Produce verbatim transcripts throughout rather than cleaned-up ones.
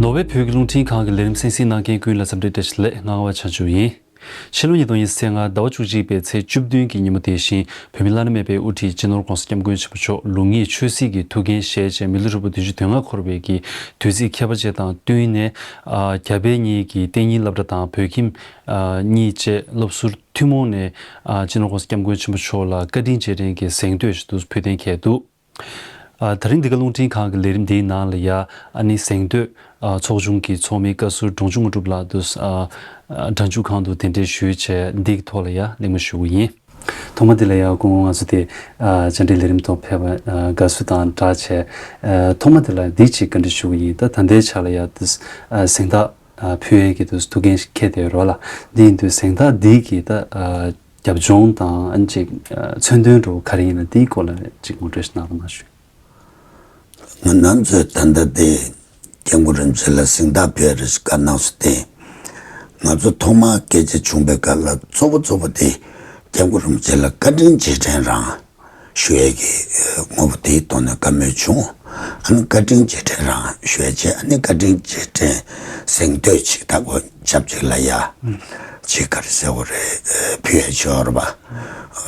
གོ་བའི་བོད་ཀྱི་རླུང་འཕྲིན་ཁང་གི་ལས་རིམ་གསན་གཟིགས་གནང་མཁན་ཀུན་ལ་འཚམས་འདྲི་བཀྲ་ཤིས་བདེ་ལེགས། ང་ངག་དབང་བྱང་ཆུབ་ཡིན། ཕྱི་ལོ་ཉིས་སྟོང་ཉི་ཤུ་རྩ་ལྔ་ཟླ་བ་བཅུ་གཅིག་པའི་ཚེས་བཅུ་བདུན་གྱི་ཉིན་མོ་དེ་བཞིན་བོད་མི་བླ་ན་མེད་པའི་དབུ་ཁྲིད་སྤྱི་ནོར་༸གོང་ས་༸སྐྱབས་མགོན་ཆེན་པོ་མཆོག་ལུགས་གཉིས་ཆོས་སྲིད་ཀྱི་ཐུགས་འགན་བཞེས་བྱས་མི་ལོ་ཧྲིལ་པོ་བདུན་ཅུ་དོན་ལྔ་འཁོར་བའི་གི་དུས་ཚིགས་ཁྱད་པར་ཅན་དང་བསྟུན་ནས། ཨ། རྒྱ་བལ་གཉིས་ཀྱི་གཏན་ཉིན་སློབ་གྲྭ་དང་བོད་ཁྱིམ་ཨ། གཉིས་བཅས་སློབ་ཟུར་ཐུན་མོང་ནས། ཨ། སྤྱི་ནོར་༸གོང་ས་༸སྐྱབས་མགོན་ཆེན་པོ་མཆོག་ལ་བཀའ་དྲིན་རྗེས་དྲན་གྱི་གཟེངས་བསྟོད་ཞིག་ཏུ་ཕུལ་གཏན་འཁེལ་འདུག་ཨ། ད་རིང་འདི་ག་རླུང་འཕྲིན་ཁང་གི་ལས་རིམ་འདིའི་ནང་ལ་ཡ། ཨ་ནི་གཟེངས་བསྟོད། ཨ། ཚོགས་ཆུང་གི་ཚོགས་མི་བཀའ་ཟུར་འབྲོང་ཆུང་དངོས་གྲུབ་ལགས་དུ། ཨ། སྒྲ་འཇུག་ཁང་དུ་གདན་འདྲེན་ཞུས་བྱས་འདིའི་ཐོག་ལ་ཡ་གླེང་མོལ་ཞུ་གི་ཡིན། ཐོག་མ་དེ་ལ་ཡ་སྐུ་ངོ་ང་ཚོ་དེ། ཨ། བཅར་འདྲི་ལས་རིམ་ཐོག་ཕེབས་པ། ཨ། དགའ་བསུ་དང་སྦྲགས་བྱས། ཨ། ཐོག་མ་དེ་ལ་འདི་གཅིག་བཀའ་འདྲི་ཞུ་གི་ཡིན། ད་ད་ལྟའི་ཆ་ལ་ཡ་དུ། ཨ། གཟེངས་རྟགས། ཨ། ཕུལ་ཡས་ཀྱི་དུ་ཐུགས་འགན་ཞིག་འཁྱེར་བསྡད་ཡོད་རེད་བ་ལ། འདི་ཡིན་དུས་གཟེངས་རྟགས་འདི་གི་ད། ཨ། རྒྱབ་ལྗོངས་དང་ཨ་ནི་ཅིག་ཨ། མཚོན་དོན་འདྲ་བོ་ག་རེ་ཡིན་ན་དེའི་སྐོར་ལ་ཅིག་ངོ་སྤྲོད་ཞིག་གནང་རོགས་གནང་ཞུ། ང་རང་ཚོས་ད་ལྟ་དེ་སྐྱབས་མགོན་རིན་པོ་ཆེ་ལ་གཟེངས་རྟགས་ཕུལ་ཡས་རེད་ཞེས་བཀའ་གནང་སོང་སྟེ། ང་ཚོ་ཐོག་མར་སྐད་ཆ་བྱུང་བའི་སྐབས་ལ་གཙོ་བོ་གཙོ་བོ་དེ་སྐྱབས་མགོན་རིན་པོ་ཆེ་ལ་བཀའ་དྲིན་རྗེས་དྲན་རང་ཞུ་ཡས་ཀྱི་དངོས་པོ་དེའི་ཐོག་ནས་བཀའ་མོལ་བྱུང་། ཨ་ནི་བཀའ་དྲིན་རྗེས་དྲན་རང་ཞུ་ཡས་བྱས། ཨ་ནི་བཀའ་དྲིན་རྗེས་དྲན་གཟེངས་བསྟོད་ཅིག་ད་གོ་ཆབས་ཅིག་ལ་ཡ་ཅིག་ག་རེ་ཟེར་དགོས་རེད། ཕུལ་ཡས་ཆོག་རེད་པ།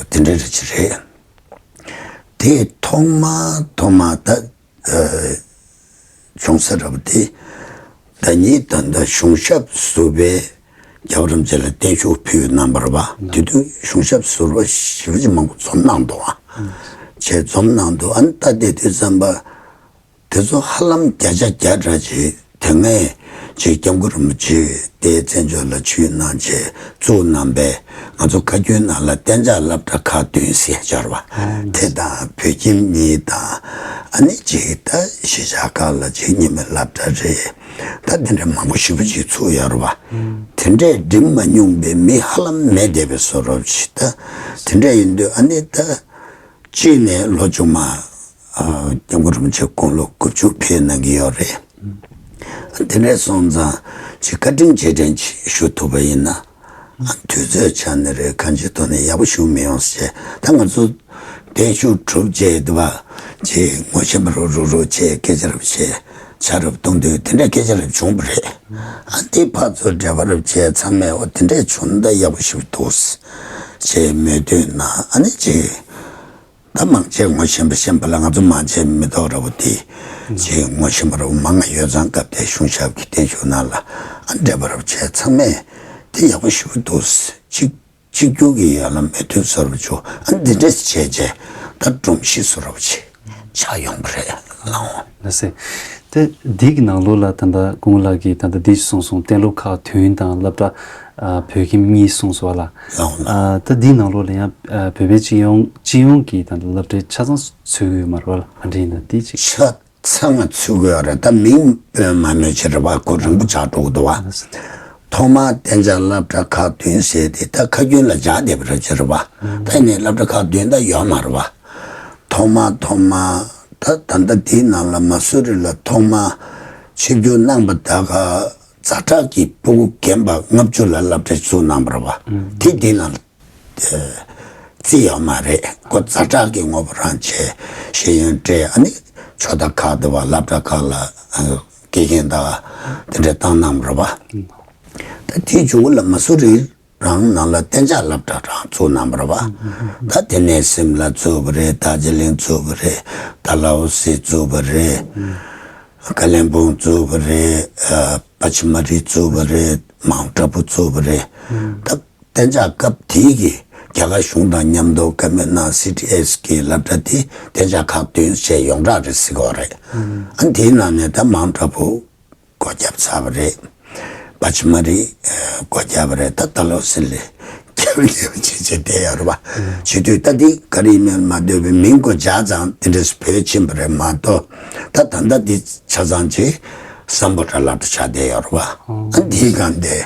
དེ་འདྲ་རེ་ཅིག་རེད། དེ་ཐོག་མ་ཐོག་མ་ད་ཨ། བྱུང་ས་རེད་པ། དེ་ཟླ་ཉིན་ད་ལྟ་གཞུང་ཞབས་ཟུར་པས་རྒྱལ་བ་རིན་པོ་ཆེ་ལ་བརྟན་བཞུགས་ཕུལ་གནང་བ་རེད་པ། དེ་དུས་གཞུང་ཞབས་ཟུར་པ་ཞེ་པོ་ཅིག་མང་པོ་འཛོམས་གནང་འདུག་ཨ། བྱས་འཛོམས་གནང་འདུག་ཨ་ནི་ད་དེ་དུས་ཙམ་པ་དེ་ཚོ་ཧ་ལམ་བརྒྱ་ཆ་བརྒྱ་འདྲ་ཅིག་དེ་སྔའི་ཅིག་སྐྱབས་མགོན་རིན་པོ་ཆེ་དེ་བཙན་བྱོལ་ལ་ཆིབས་གནང་བྱས་བཙུགས་གནང་པའི་ང་ཚོ་བཀའ་བརྒྱུད་ནང་ལ་གཏན་འཇགས་སློབ་གྲྭ་ཁག་བདུན་ཟེར་ཡ་ཅིག་ཡོད་རེད་པ། དེ་དང་བོད་ཁྱིམ་གཉིས་དང་ཨ་ནི་ཅིག་ད་གཞིས་ཆགས་ཁག་ལ་ཅིག་གཉིས་སྨན་སློབ་གྲྭ་རེད། ད་དེ་འདྲ་མང་པོ་ཞེ་པོ་ཅིག་ཚུགས་ཡོད་རེད་པ། དེ་འདྲས་འགྲིམ་མ་མྱོང་པའི་མི་ཧ་ལམ་མེད་བསྡད་པའི་བཟོ་འདྲ་ཅིག་ད་དེ་འདྲས་ཡིན་དུས་ཨ་ནི་ད། གཅིག་ནས་ལོ་རྒྱུས་མ། ཨ། སྐྱབས་མགོན་རིན་པོ་ཆེ་དགུང་ལོ་དགུ་བཅུ་ཕེབས་གནང་གི་ཡོད་རེད། དེ་འདྲ་སོང་ཙང་ཅིག་བཀའ་དྲིན་རྗེས་དྲན་ཅིག་ཞུ་ཐུབ་པ་ཡིན་ན། ཨ། དུས་ཚོད་ཆ་ནས་རེད། གང་ཅིའི་ཐོག་ནས་ཡག་པོ་ཞུ་མི་ཡོང་ཟེར། ད་ང་ཚོ་གདན་ཞུ་གྲུབ་རྗེས་དུ་བ་ཅིག་ངོ་ཤེས་པ་རུ་རུ་རུ་བྱས་སྐད་ཆ་རབ་བྱས་ཆ་རབ་གཏོང་དུས་དེ་འདྲ་སྐད་ཆ་རབ་བྱུང་བ་རེད། ཨ། དེ་ཕར་ཚུར་འབྲེལ་བ་རབ་བྱས་ཚང་མས་འོ་དེ་འདྲ་བྱུང་ན་ད་ཡག་པོ་ཞིག་འདུག་ཅེས་མོས་མཐུན་གནང་། ཨ་ནི་ཅིག་ད་མང་ཆེ་ངོ་ཤེས་པ་ཤེས་པ་ལ་ང་ཚོ་མང་ཆེ་མི་ཐོག་ར་བོ་དེ་ཅིག་ངོ་ཤེས་པ་ར་བོ་མང་ང་ཡོད་ཙང་སྐབས་དེ་གཞུང་ཞབས་ཀྱི་བརྟན་བཞུགས་ནང་ལ་ཨ་འབྲེལ་བ་ར་བོ་བྱས་ཚང་མས་དེ་ཡག་པོ་ཞུ་འདུག་ཅིག་གཅིག་གྱུར་གྱི་ཡ་ལ་མོས་མཐུན་བཟོ་འདྲ་བྱུང་། ཨ་འདི་འདྲས་བྱས་རྗེས་ད་སྒྲོམ་གཞི་བཟོ་འདྲ་བྱས་ཆགས་ཡོང་པ་རེད་ལགས་འོང་། ལགས་སེ། དེ་འདི་གི་ནང་ལོགས་ལ་ད་ལྟ་སྐུ་ངོ་ལགས་ཀྱིས་ད་ལྟ་འདི་གསུངས་སོང་། གཏན་སློབ་ཁག་བདུན་དང་སློབ་གྲྭ་ཨ་བོད་ཁྱིམ་གཉིས་གསུངས་སོང་བ་ལ། ལགས་འོང་། ཨ་ད་འདིའི་ནང་ལོགས་ལ་ཡང་ཨ་བོད་པའི་སྤྱི་ཡོངས་སྤྱི་ཡོངས་ཀྱི་ད་ལྟ་སློབ་གྲྭའི་ཆ་ཚང་ཚུད་ཀྱི་ཡོད་མ་རེད་བ་ལ། ག་འདྲ་ཡིན་ན་འདི་ཅིག་ཆ་ཚང་ང་ཚུད་ཀྱི་ཡོད་རེད། ད་མིང་དཔོན་མ་མོས་ཆེ་རེད་བ། ཁོ་རིང་པོ་ཆགས་འགྲོ་གི་འདུག་བ། ཐོག་མར་གཏན་འཇགས་སློབ་གྲྭ་ཁག་བདུན་ཟེར་དེ་ད་ཁ་རྒྱུན་ལ་འཇགས་བསྡད་པ་རེད་ཅེས་རེད་བ། ད་ནི་སློབ་གྲྭ་ཁག་བདུན་ད་ཡོད་མ་རེད་བ། ཐོག་མར་ཐོག་མར་ད་ད་ལྟ་དེའི་ནང་ལ་མ་སུ་རི་ལ་ཐོག་མར་ཆིབས་བསྒྱུར་གནང་པ་ད་ག་ཛ་དྲག་གི་སྤུ་གུ་རྒན་པ་ལྔ་བཅུ་ལ་སློབ་གྲྭ་བཙུགས་གནང་བ་རེད་བ། དེ་དེ་ནང་ལ་རྩིས་ཡོད་མ་རེད། ཁོ་ཛ་དྲག་གི་ངོ་བོ་རང་བྱས་ཤེས་ཡོན་སྤྲད། ཨ་ནི་ཕྱོགས་མཐའ་ཁག་ཏུ་བ་སློབ་གྲྭ་ཁག་ལ་ཨ་དགེ་རྒན་དང་དེ་འདྲ་བཏང་གནང་བ་རེད་བ། ད་དེའི་མཇུག་ལ་མ་སུ་རི་རང་ནང་ལ་གཏན་འཇགས་སློབ་གྲྭ་རང་བཙུགས་གནང་བ་རེད་བ། ད་དེ་ནས་སིམ་ལ་བཙུགས་པ་རེད། རྡོ་རྗེ་གླིང་བཙུགས་པ་རེད། ཌལ་ཧོ་སི་བཙུགས་པ་རེད། ཀ་ལིམ་པོང་བཙུགས་པ་རེད། ཨ་པ་ཆི་མ་རི་བཙུགས་པ་རེད། མའུན་ཊ་ཨ་པུ་བཙུགས་པ་རེད། ད་གཏན་འཇགས་སྐབས་དེའི་གི་རྒྱ་གར་གཞུང་དང་མཉམ་དུ་བཀའ་མོལ་གནང་། སི་ཊི་ཨེས་གི་སློབ་གྲྭ་དེ་གཏན་འཇགས་ཁག་བདུན་བྱས་ཡོངས་གྲགས་རེད་ཟེར་གི་ཡོད་རེད། ཨ་དེའི་ནང་ནས་ད་མའུན་ཊ་ཨ་པུ་སྒོ་བརྒྱབ་ཚར་བ་རེད། པ་ཆི་མ་རི་སྒོ་བརྒྱབ་པ་རེད། ད་ཌལ་ཧོ་སི་ལ་རྒྱབ་རྒྱབ་བྱས་བྱས་བསྡད་ཡོད་རེད་བ། བྱེད་དུས་ད་འདི་ག་རེ་ཡིན་མིན་མ་ལྟོས་པའི་མིང་སྒོ་བརྒྱབ་ཙང་དེ་འདྲས་བོད་ཕྱིན་པ་རེད་མ་གཏོགས། ད་ད་ལྟ་འདི་ཆ་ཚང་ཅིག་སམ་བྷོ་ཊ་སློབ་གྲྭ་ཆགས་བསྡད་ཡོད་རེད་བ། ཨ་འདིའི་སྒང་དེ་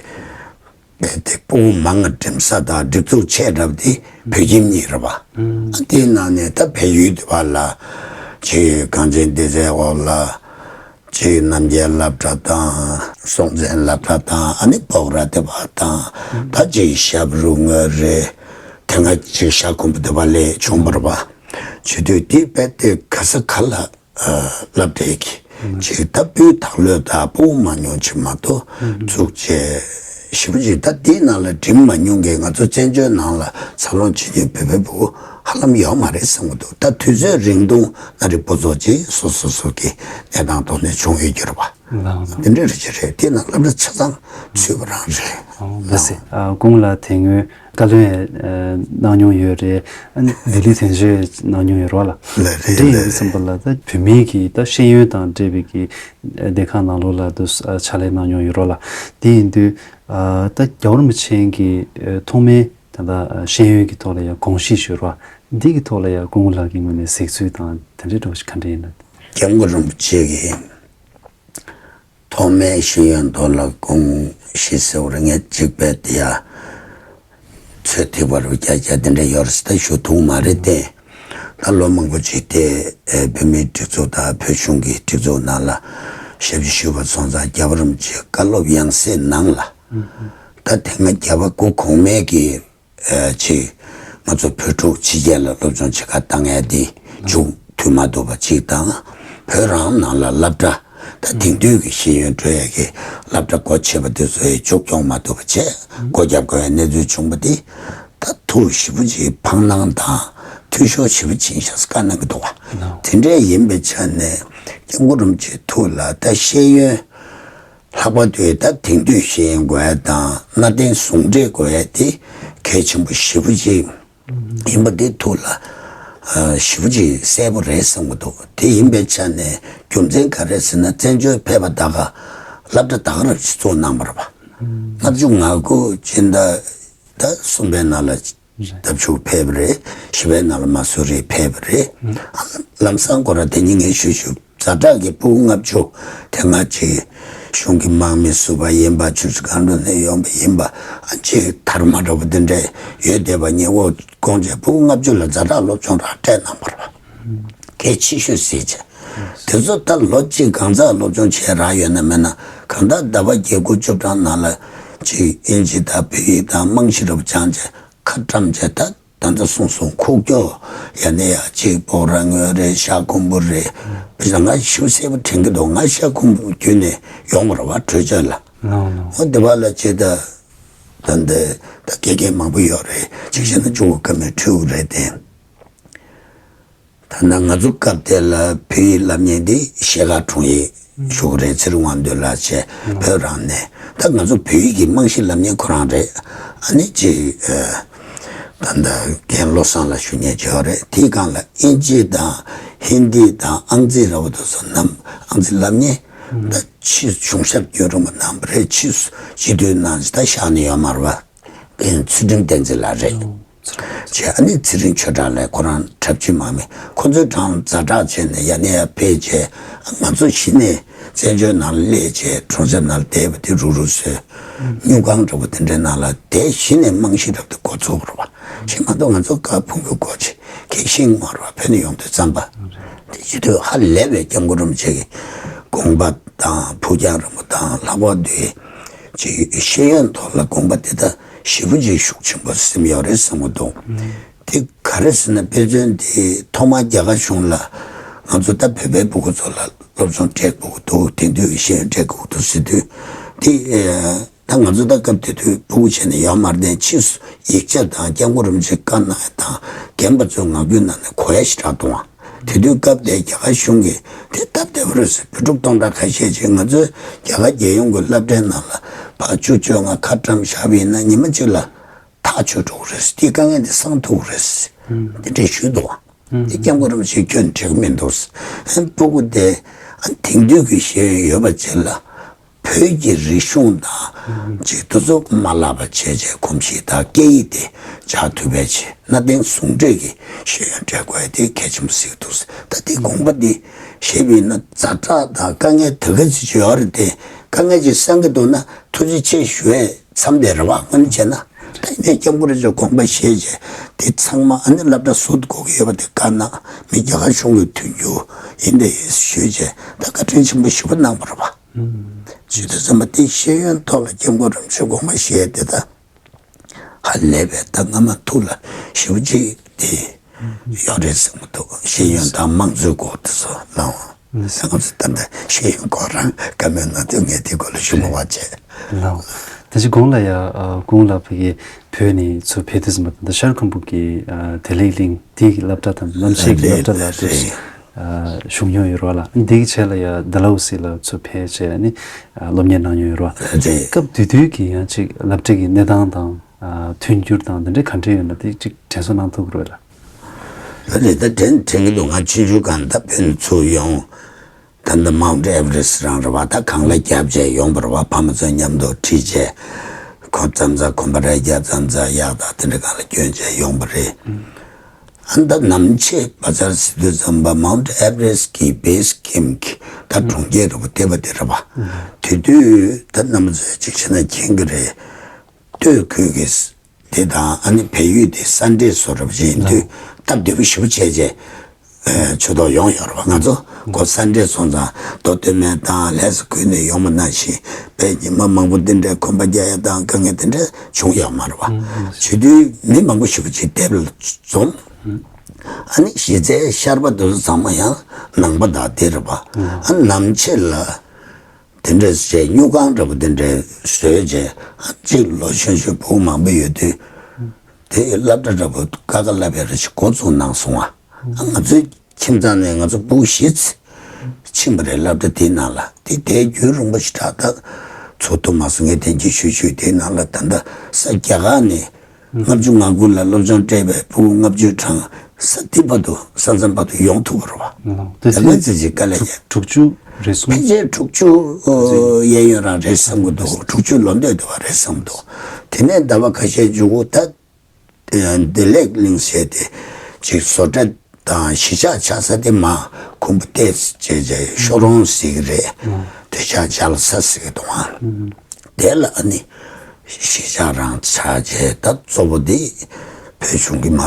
བས་དེ་སྤུ་གུ་མང་ང་འགྲིམ་ས་དང་སྒྲིག་འཛུགས་ཆེ་དྲགས་དེ་བོད་ཁྱིམ་གཉིས་རེད་བ། ཨ་དེའི་ནང་ནས་ད་བལ་ཡུལ་དེ་བ་ལ་ཅིག་གངས་ཅན་བདེ་རྩའི་འོག་ལ་ཅིག་རྣམ་རྒྱལ་སློབ་གྲྭ་དང་སྲོང་བཙན་སློབ་གྲྭ་དང་ཨ་ནི་སྤོག་ར་དེ་བ་དང་ད་ཅིག་ཞབས་རུ་ངོས་རེད། དེ་སྔ་ཅིག་ཤ་ཁུམ་བུ་དེ་བ་ལས་བྱུང་བ་རེད་བ། བྱེད་དུས་དེ་བས་དེ་ག་ས་ག་ལ་ཨ་སློབ་གྲྭའི་གི་ ཅིག་ད་སྤུས་དག་ལོས་ད་སྤུ་གུ་མང་ཉུང་ཅིག་མ་གཏོགས་ཚུགས་བྱས་ཞེ་པོ་ཅིག་ད་འདིའི་ནང་ལ་འགྲིམ་མ་མྱོང་མཁན། ང་ཚོ་བཙན་བྱོལ་ནང་ལ་འཚར་ལོངས་བྱེད་མྱོང་བོད་པའི་སྤུ་གུ་ཧ་ལམ་ཡོད་མ་རེད་བསམ་གྱི་འདུག་ད་དུས་ཚོད་རིང་ཐུང་ན་རི་པོ་ཚོ་ཅིག་སོ་སོ་སོ་གི་གནས་སྟངས་ཐོག་ནས་བྱུང་ཡོད་རྒྱུ་རེད་པ། ལགས་སོ། དེ་འདྲ་རེད་ཅེས་རེད། དེ་ན་སློབ་གྲྭ་ཆ་ཚང་ཚུད་པ་རང་རེད། ཨོ་ལགས་སེ། ཨ་སྐུ་ངོ་ལགས་དེ་སྔོན་བཀའ་བློན་ཨ་གནང་མྱོང་ཡོད་རེད། ཨ་ནི་ལྡི་ལི་དོན་གཅོད་གནང་མྱོང་ཡོད་རེད་པ་ལགས། ལགས་རེད། དེ་ཡིན་ལགས་དུས་ཙམ་པ་ལ་ད་བོད་མིའི་གི་ད་ཤེས་ཡོན་དང་འབྲེལ་བའི་གི་སྡེ་ཁག་ནང་ལོགས་ལ་དུ་ཕྱག་ལས་གནང་མྱོང་ཡོད་རེད་པ་ལགས། དེ་ཡིན་དུས་ཨ་ད་རྒྱལ་བ་རིན་པོ་ཆེ་གི་ཨ་ཐོག་མའི་ད་ལྟ་ཤེས་ཡོན་གྱི་ཐོག་ལ་ཡང་དགོངས་གཞི་ཞུ་རོགས། འདི་གི་ཐོག་ལ་ཡང་སྐུ་ངོ་ལགས་ཀྱི་ངོས་ནས་གཟིགས་ཚུལ་དང་དེ་འདྲའི་འདྲ་བོ་ཞིག་ག་འདྲ་ཡིན་ན། སྐྱབས་མགོན་རིན་པོ་ཆེ་གིས་ཐོག་མའི་ཤེས་ཡོན་ཐོག་ལ་དགོངས་གཞི་ཟེར་བ་རེད། ངས་གཅིག་པའི་དེ་ཡང་ཚོད་ཐིག་པ་རུ་རྒྱ་རྒྱ་དེ་འདྲ་ཡོད་རེད་ཟེར་ད་ཞུ་ཐུབ་མ་རེད་དེ། ད་ལོ་མང་པོ་ཅིག་དེ་ཨེ་བོད་མིའི་སྒྲིག་འཛུགས་དང་བོད་གཞུང་གི་སྒྲིག་འཛུགས་ནང་ལ་ཞབས་ཕྱི་ཞུས་པ་སོང་ཙང་། རྒྱལ་བ་རིན་པོ་ཆེའི་བཀའ་སློབ་ཡང་སྲིད་ནང་ལ་ད་དེ་སྔ་རྒྱལ་བ་སྐུ་གོང་མའི་གི་ཨ་ཅིག་ང་ཚོ་བོད་ཕྲུག་ཕྱི་རྒྱལ་ལ་སློབ་སྦྱོང་བྱེད་གར་བཏང་ཡ་དེ་མཇུག་མཐུད་མ་ཐུབ་པ་གཅིག་དང་། བོད་རང་ནང་ལ་སློབ་གྲྭ་ད་དེང་དུས་ཀྱི་ཤེས་ཡོན་སྤྲོད་ཡ་གི་སློབ་གྲྭ་སྒོ་ཕྱེ་བ་དེ་ཚོ་ཡི་མཇུག་སྐྱོང་མ་ཐུབ་པ་བྱས་སྒོ་བརྒྱབ་དགོས་ཡ་གནས་ཚུལ་བྱུང་བ་དེ་ད་ཐུགས་ཞེ་པོ་ཅིག་འཕང་སྣང་དང་འཐུས་ཤོར་ཞེ་པོ་ཕྱིན་ཤག་བཀའ་གནང་གི་འདུག་བ། དེ་འདྲས་ཡིན་པའི་ཆ་ནས་སྐྱབས་མགོན་རིན་པོ་ཆེའི་ཐུགས་ལ་ད་ཤེས་ཡོན་ལྷག་པར་དུ་ད་དེང་དུས་ཤེས་ཡོན་དགོས་ཡ་དང་གནའ་དེང་ཟུང་འབྲེལ་དགོས་ཡ་དེ་གལ་ཆེན་པོ་ཞེ་པོ་ཅིག་ཡིན་པ་དེ་ཐུགས་ལ་ཨ་ཞེ་པོ་ཅིག་གསལ་པོ་རེད་བསམ་གྱི་འདུག་དེ་ཡིན་པའི་ཆ་ནས་རྒྱུ་མཚན་ག་རེ་ཟེར་ན། བཙན་བྱོལ་ཕེབས་པ་ད་ག་སློབ་གྲྭ་ད་ག་རང་ཞིག་བཙུགས་གནང་བ་རེད་པ། ལྔ་བཅུ་ང་དགུ་སྤྱི་ཟླ་ད་གསུམ་པའི་ནང་ལ་ལྡབ་ཆུ་ཕེབས་པ་རེད། བཞི་པའི་ནང་ལ་མ་སུ་རི་ཕེབས་པ་རེད། ཨ་ལམ་སང་ཁོ་རང་དེ་ཉིན་ངས་ཞུ་ཞུ་ཛ་དྲག་གི་སྤུ་གུ་ལྔ་བཅུ་དེ་སྔ་ཅིག་གཞུང་གི་དམག་མི་བསུ་བ་ཡིན་པ། ཆུ་ཚོད་གང་འགྲོ་ནས་ཡོང་བ་ཡིན་པ། ཨ་ཅིག་དར་མ་འདྲ་པོ་འདི་འདྲས་ཡོད་བསྡད་པ་ཉེ་བོ་དགོངས་བྱས་སྤུ་གུ་ལྔ་བཅུ་ལ་ཛ་དྲག་སློབ་སྦྱོང་རག་སྤྲད་གནང་བ་རེད། གལ་ཆེ་ཤོས་གཟིགས་བྱས། དེ་ཚོ་ད་ལོ་གཅིག་གང་ཙམ་སློབ་སྦྱོང་བྱས་རག་ཡོད་ན་མེད་ན། གང་ལྟར་ཟླ་བ་བརྒྱད་དགུ་བཅུ་གྲངས་ནང་ལ་ཅིག་དབྱིན་ཇི་དང་བོད་ཡིག་དང་རྨང་གཞི་འདྲ་པོ་སྦྱངས་བྱས་ཁ་བཀྲམ་བྱས། ད་ད་ལྟ་གསུངས་སོང་། ཁུག་ཀྱོག་ཡ་ནས་ཡ་ཅིག་སྤོག་ར་དངུལ་རེད། ཤ་ཁུམ་བུ་རེད། བྱས་ཙང་ང་ཞེ་པོ་གསལ་པོ་དྲན་གྱི་འདུག་ང་ཤ་ཁུམ་བུ་བརྒྱུད་ནས་ཡོང་བ་རེད་བ། གྲོས་ཆོད་ལ། ལགས་ལགས། འོ་དེ་བ་ལ་ཅིག་ད་ད་འདི་ད་དགེ་རྒན་མང་པོ་ཡོད་རེད། གཅིག་བྱས་ན་ཅུང་གོ་ཀ་མེད་འཁྲུལ་རེད་དེ། ད་ནང་ང་ཚོ་སྐབས་དེ་ལ་བོད་ཡིག་སློབ་གཉེར་འདི་ཤེལ་དཀར་དྲུང་ཡིག་ཞུ་གི་རེད། ཚེ་རིང་དབང་འདུས་ལགས་བྱས་བོད་རང་ནས། ད་ང་ཚོ་བོད་ཡིག་གི་རྨང་གཞི་སློབ་གཉེར་ཁོ་རང་རེད། ཨ་ནི་ཅིག་ཨ་ད་ལྟ་རྒན་བློ་བཟང་ལགས་ཞུ་མཁན་ཅིག་ཡོད་རེད། དེའི་སྒང་ལ་དབྱིན་ཇི་དང་ཧིན་དི་དང་ཨང་རྩིས་འདྲ་པོ་དེ་ཚོ་ནམ། ཨང་རྩིས་སློབ་གཉེར་ད་ཕྱིས་བྱུང་ཤར་རྒྱུན་རིང་པོ་གནང་བ་རེད། ཕྱིས་སྤྱི་འཐུས་གནང་ད་བཞག་ནས་ཡོད་མ་རེད་པ། རྒན་ཚུལ་ཁྲིམས་བསྟན་འཛིན་ལགས་རེད། བྱས་ཨ་ནི་ཚེ་རིང་ཆོས་གྲགས་ལགས་ཁོ་རང་གྲྭ་བཞི་དམག་མི་ཁོ་ཚོའི་གྲངས་ཛ་དྲག་བྱས་ནས་ཡ་ནས་ཡར་ཕེབས་བྱས། ང་ཚོ་གཞི་ནས་བཙན་བྱོལ་ནང་ལ་སླེབས་བྱས་གྲོང་གསེབ་ནང་ལ་བསྡད་པ་དེ་རུག་རུག་བཟོས། དངུལ་ཁང་འདྲ་པོ་དེ་འདྲའི་ནང་ལ་བསྡད། གཞི་ནས་རྨང་གཞི་འདྲ་པོ་དེ་འགོ་ཚུགས་པ་རེད་པ། གཞི་མ་གཏོགས་ང་ཚོ་ཀ་ཕུང་པོའི་སྒོ་ཆེ་གེགས་ཤིང་མ་རེད་པ། བོད་ནས་ཡོང་དུས་ཙམ་པ། དེ་བྱེད་དུས་ཧ་ལས་པའི་སྐྱབས་མགོན་རིན་པོ་ཆེ་གི་དགོངས་པ་དང་ཕུགས་རྒྱང་རིང་པོ་དང་། ལྷག་པར་དུ་ཅིག་ཤེས་ཡོན་ཐོག་ལ་དགོངས་པ་དེ་ད་ཞེ་པོ་ཅིག་ཤུགས་ཆེན་པོ་སིམ་ཡོད་རེད་བསམ་གྱི་འདུག་དེ་ག་རེ་ཟེར་ན། དཔེ་མཚོན་དེ་ཐོག་མར་རྒྱ་གར་གཞུང་ལ་ང་ཚོ་ད་བོད་པའི་སྤུ་གུ་ཚོ་ལ་སློབ་སྦྱོང་སྤྲད་དགོས་ཀྱི་འདུག་དེང་དུས་ཀྱི་ཤེས་ཡོན་སྤྲད་དགོས་ཀྱི་འདུག་ཟེར་དུས་དེ། ད་ང་ཚོ་ད་སྐབས་དེ་དུས་སྤུ་གུ་བྱས་ནས་ཡོད་མ་རེད་དེ། ཕྱིས་སུ་ཡིག་ཆ་དང་སྐྱབས་མགོན་རིན་པོ་ཆེས་བཀའ་གནང་ཡ་དང་རྒན་པ་ཚོའི་ངག་རྒྱུན་ནང་ནས་གོ་ཡ་ཞེ་དྲག་འདུག་ཨང་། དེ་དུས་སྐབས་དེ་རྒྱ་གར་གཞུང་གིས་དེ་སྟབས་བདེ་པོ་རེད་ཟེར། བོད་ཕྲུག་སྟོང་ཕྲག་ཁ་ཤས་ཅིག་ང་ཚོའི་རྒྱ་གར་རྒྱལ་ཡོངས་ཀྱི་སློབ་གྲྭའི་ནང་ལ་ཕར་བཅུ་བཅོ་ལྔ་ཁ་བཀྲམ་བཞག་པ་ཡིན་ན་ཉི་མ་གཅིག་ལ་ཐག་ཆོད་འགྲོ་གི་རེད་ཟེར། དེའི་དཀའ་ངལ་དེ་སངས་ཐུབ་ཀྱི་རེད་ཟེར། དེ་འདྲས་ཞུས་འདུག་ཨང་། དེ་སྐྱབས་མགོན་རིན་པོ་ཆེས་ཁྱོན་ནས་འགྲིག་གི་མི་འདུག་ཟེར། ཨ་ནི་སྤུ་གུ་དེ་ཨ་ནི་དེང་དུས་ཀྱི་ཤེས་ཡོན་ཡོད་པ་ཅིག་ལ། བོད་ཀྱི་རིག་གཞུང་དང་ཅིག་དེ་ཚོ་མ་བརླག་པ་བྱས་བྱས་གོམས་གཤིས་དང་སྐད་ཡིག་དེ་འཇགས་ཐུབ་པའི་ཆེད་གནའ་དེང་ཟུང་འབྲེལ་གྱི་ཤེས་ཡོན་སྤྲད་དགོས་ཡ་དེ་གལ་ཆེན་པོ་ཟིག་འདུག་ད་དེ་དགོངས་པ་འདི་བཞེས་པ་ཡིན་ན་ཛ་དྲག་དང་དཀའ་ངལ་དེ་ག་ཚོད་ཅིག་ཡོད་རེད་དེ། དཀའ་ངལ་ཅིག་སེལ་གྱི་འདུག་ན་ཐུགས་རྗེ་ཆེ་ཞུ་ཡས་མཚམས་དེ་རེད་བ། དངོས་གནས་བྱས་ན་ད་ཡིན་ནའི་སྐྱབས་མགོན་རིན་པོ་ཆེས་དགོངས་པ་བཞེས་བྱས་དེ་ཚང་མ་ཨ་ནི་སློབ་གྲྭ་ཟུར་དགོས་ཀྱི་ཡོད་པ་དེ་བཀའ་གནང་། མི་རྒྱ་གར་གཞུང་གི་མཐུན་འགྱུར་ཡིན་དེ་ཡིན་ཞུས་བྱས་ད་བཀའ་དྲིན་ཆེན་པོ་ཞེ་པོ་གནང་བ་རེད་བ། ཇི་ལྟར་བསམ་པ་དེ་ཤེས་ཡོན་ཐོག་ལ་སྐྱབས་མགོན་རིན་པོ་ཆེས་དགོངས་པ་བཞེས་དེ་ད་ཧ་ལས་པའི་ད་སྔ་མ་ཐུགས་ལ་ཞེ་པོ་ཅིག་དེ་ཡོད་རེད་བསམ་གྱི་འདུག་ཤེས་ཡོན་དང་དམངས་གཙོའི་སྐོར་དེ་ཚོ་ལའང་ ང་ཚོ་ད་ལྟ་ཤེས་ཡོན་སྐོར་རང་བཀའ་མོལ་གནང་དུས་ངས་དེ་སྐོར་ལ་ཞུ་མ་བ་བྱས། ལགས། ད་ཅི་གོང་ལ་ཡ་ཨ་གོང་ལ་ཕ་གི་བོད་ནས་ཚུར་ཕེབས་དུས་ཙམ་པ་ད་ལྟ་ཤར་ཁམས་སྦུག་གི་ཨ་བདེ་ལེགས་གླིང་དེ་གི་སློབ་གྲྭ་དང་གནམ་གཤིས་ཀྱི་སློབ་གྲྭ་ལ་དུ་ཞུགས་མྱོང་ཡོད་རོགས་ལ། འདི་གི་ཆེད་ལ་ཡ་ཌལ་ཧོ་སི་ལ་ཚུར་ཕེབས་བྱས་ནི་ཨ་སློབ་གཉེར་གནང་མྱོང་ཡོད་རོགས། རེད། སྐབས་དེ་དུས་ཀྱི་ཡང་ཅིག་སློབ་གྲྭ་གི་གནས་སྟངས་དང་ཨ་མཐུན་འགྱུར་དང་འདི་འདྲའི་ག་འདྲ་ཡོད་ན་དེ་ཅིག་དྲན་གསོ་གནང་ཐུབ་ཀྱི་རེད་ལ། ད་རེད། ད་དྲན་དྲན་གྱི་འདུག་ང་ཆུང་ཆུང་སྒང་ད་བོད་ནས་ཚུར་ཡོང་། ད་ལྟ་མའུནཊ་ཨེ་ཝ་རེ་སི་རང་རེད་བ། ད་གངས་ལ་བརྒྱབ་བྱས་ཡོང་བ་རེད་བ། ཕ་མ་ཚོ་མཉམ་དུ་ཁྲིད་བྱས་ཁོ་ཙམ་ཙ་གོམ་པ་རེ་བརྒྱབ་ཙམ་ཙ་གཡག་དང་དེ་འདྲ་སྒང་ལ་བསྐྱོན་བྱས་ཡོང་བ་རེད། ཨ་ད་ནམ་ཕྱེད་བ་ཚར་ཟེར་དུས་ཙམ་པ་མའུནཊ་ཨེ་ཝ་རེ་སི་གི་བེ་སི་ཀེམ་གི་ད་གྲོང་ཁྱེར་རེད་བ། བསྡད་པ་དེ་རེད་བ། དེ་དུས་ད་རྣམ་པ་ཚོས་ཅིག་བྱས་ན་མཁྱེན་གྱི་རེད། སྟོད་ཁུལ་གྱི་དེ་དང་ཨ་ནི་བལ་ཡུལ་དེ་ས་འདྲེས་བཟོ་འདྲ་པོ་ཅིག་ཡིན་དུས་སྟབས་བདེ་པོ་ཞེ་པོ་བྱས་རྗེས་ཆུ་ཐོག་ཡོང་ཡོད་རེད་བ། ང་ཚོ་ཁོ་ས་འདྲེས་སོང་ཙང་རྡོ་སྟོད་སྨད་དང་ལྷ་ས་ཁུལ་ནས་ཡོང་བ་ནང་བཞིན་བོད་ཉི་མ་མང་པོ་འདི་འདྲའི་གོམ་པ་རྒྱག་ཡ་དང་དཀའ་ངལ་དེ་འདྲ་བྱུང་ཡོད་མ་རེད་བ། བྱེད་དུས་མི་མང་པོ་ཞེ་པོ་ཅིག་དེབ་ལ་འཛོམས། ཨ་ནི་གཞི་རྩའི་ཤར་པ་དེ་ཚོ་ཚང་མ་ཡང་ནང་པ་དང་དེ་རེད་བ། ཨ་ནམ་ཕྱེད་ལ། དེ་འདྲས་བྱས་སྨྱུག་ཁང་འདྲ་པོ་དེ་འདྲས་བཟོས་བྱས་ཨ་གཅིག་ལོ་གཞོན་གཞོན་བུ་མང་པོ་ཡོད་དུས་དེ་སློབ་གྲྭ་འདྲ་པོ་ཀ་ཁ་སློབ་ཡ་རེ་ཞིག་འགོ་བཙུགས་གནང་སོང་བ། ང་ཚོའི་ཁྱིམ་ཚང་ནས་ང་ཚོ་བུ་བཞི་ཕྱིན་པ་རེད་སློབ་གྲྭ་དེའི་ནང་ལ། དེ་དེའི་རྒྱུན་རིང་པོ་ཞིག་དྲག་ད་ཚུར་ཐུག་མ་སོང་། ངས་དེ་གྱིས་ཞུས་ཞུས་དེའི་ནང་ལ་ད་ལྟ་ས་རྒྱ་གར་ནས། ལྔ་བཅུ་ང་དགུ་ལ་སློབ་སྦྱོང་སྤྲད་པའི་ཕྲུ་གུ་ལྔ་བཅུ་གྲངས་ས་འདི་བར་དུ་ས་མཚམས་བར་དུ་ཡོང་ཐུབ་པ་རེད་བ། ལགས། དེ་ད་ལན་ཙི་ཙི་དཀའ་ལས་ཡོད། དྲུག་ཅུ་རེ་ཟུང་། ཕལ་ཆེར་དྲུག་ཅུ་གཡས་གཡོན་རང་རེད་བསམ་གྱི་འདུག་དྲུག་ཅུ་ལོ་འདོད་འདུག་བ་རེད་བསམ་འདུག་དེ་ནས་ཟླ་བ་ཁ་ཤས་མཇུག་གུ་ད་བདེ་ལེགས་གླིང་ཟེར་དེ་ཅིག་བཟོ་གྲྭ་དང་གཞིས་ཆགས་ཆགས་ས་དེ་མ་ཁུམ་བུ་ཏེ་བྱས་བྱས་ཤོ་རོང་ཟེར་གྱི་རེད། དེ་ཤག་ཇ་ལ་ས་ཟེར་གྱི་འདུག་ཨ། དེ་ལ་ཨ་ནི་གཞིས་ཆགས་རང་ཆགས་བྱས་ད་གཙོ་བོ་དེ་བོད་གཞུང་གི་མ་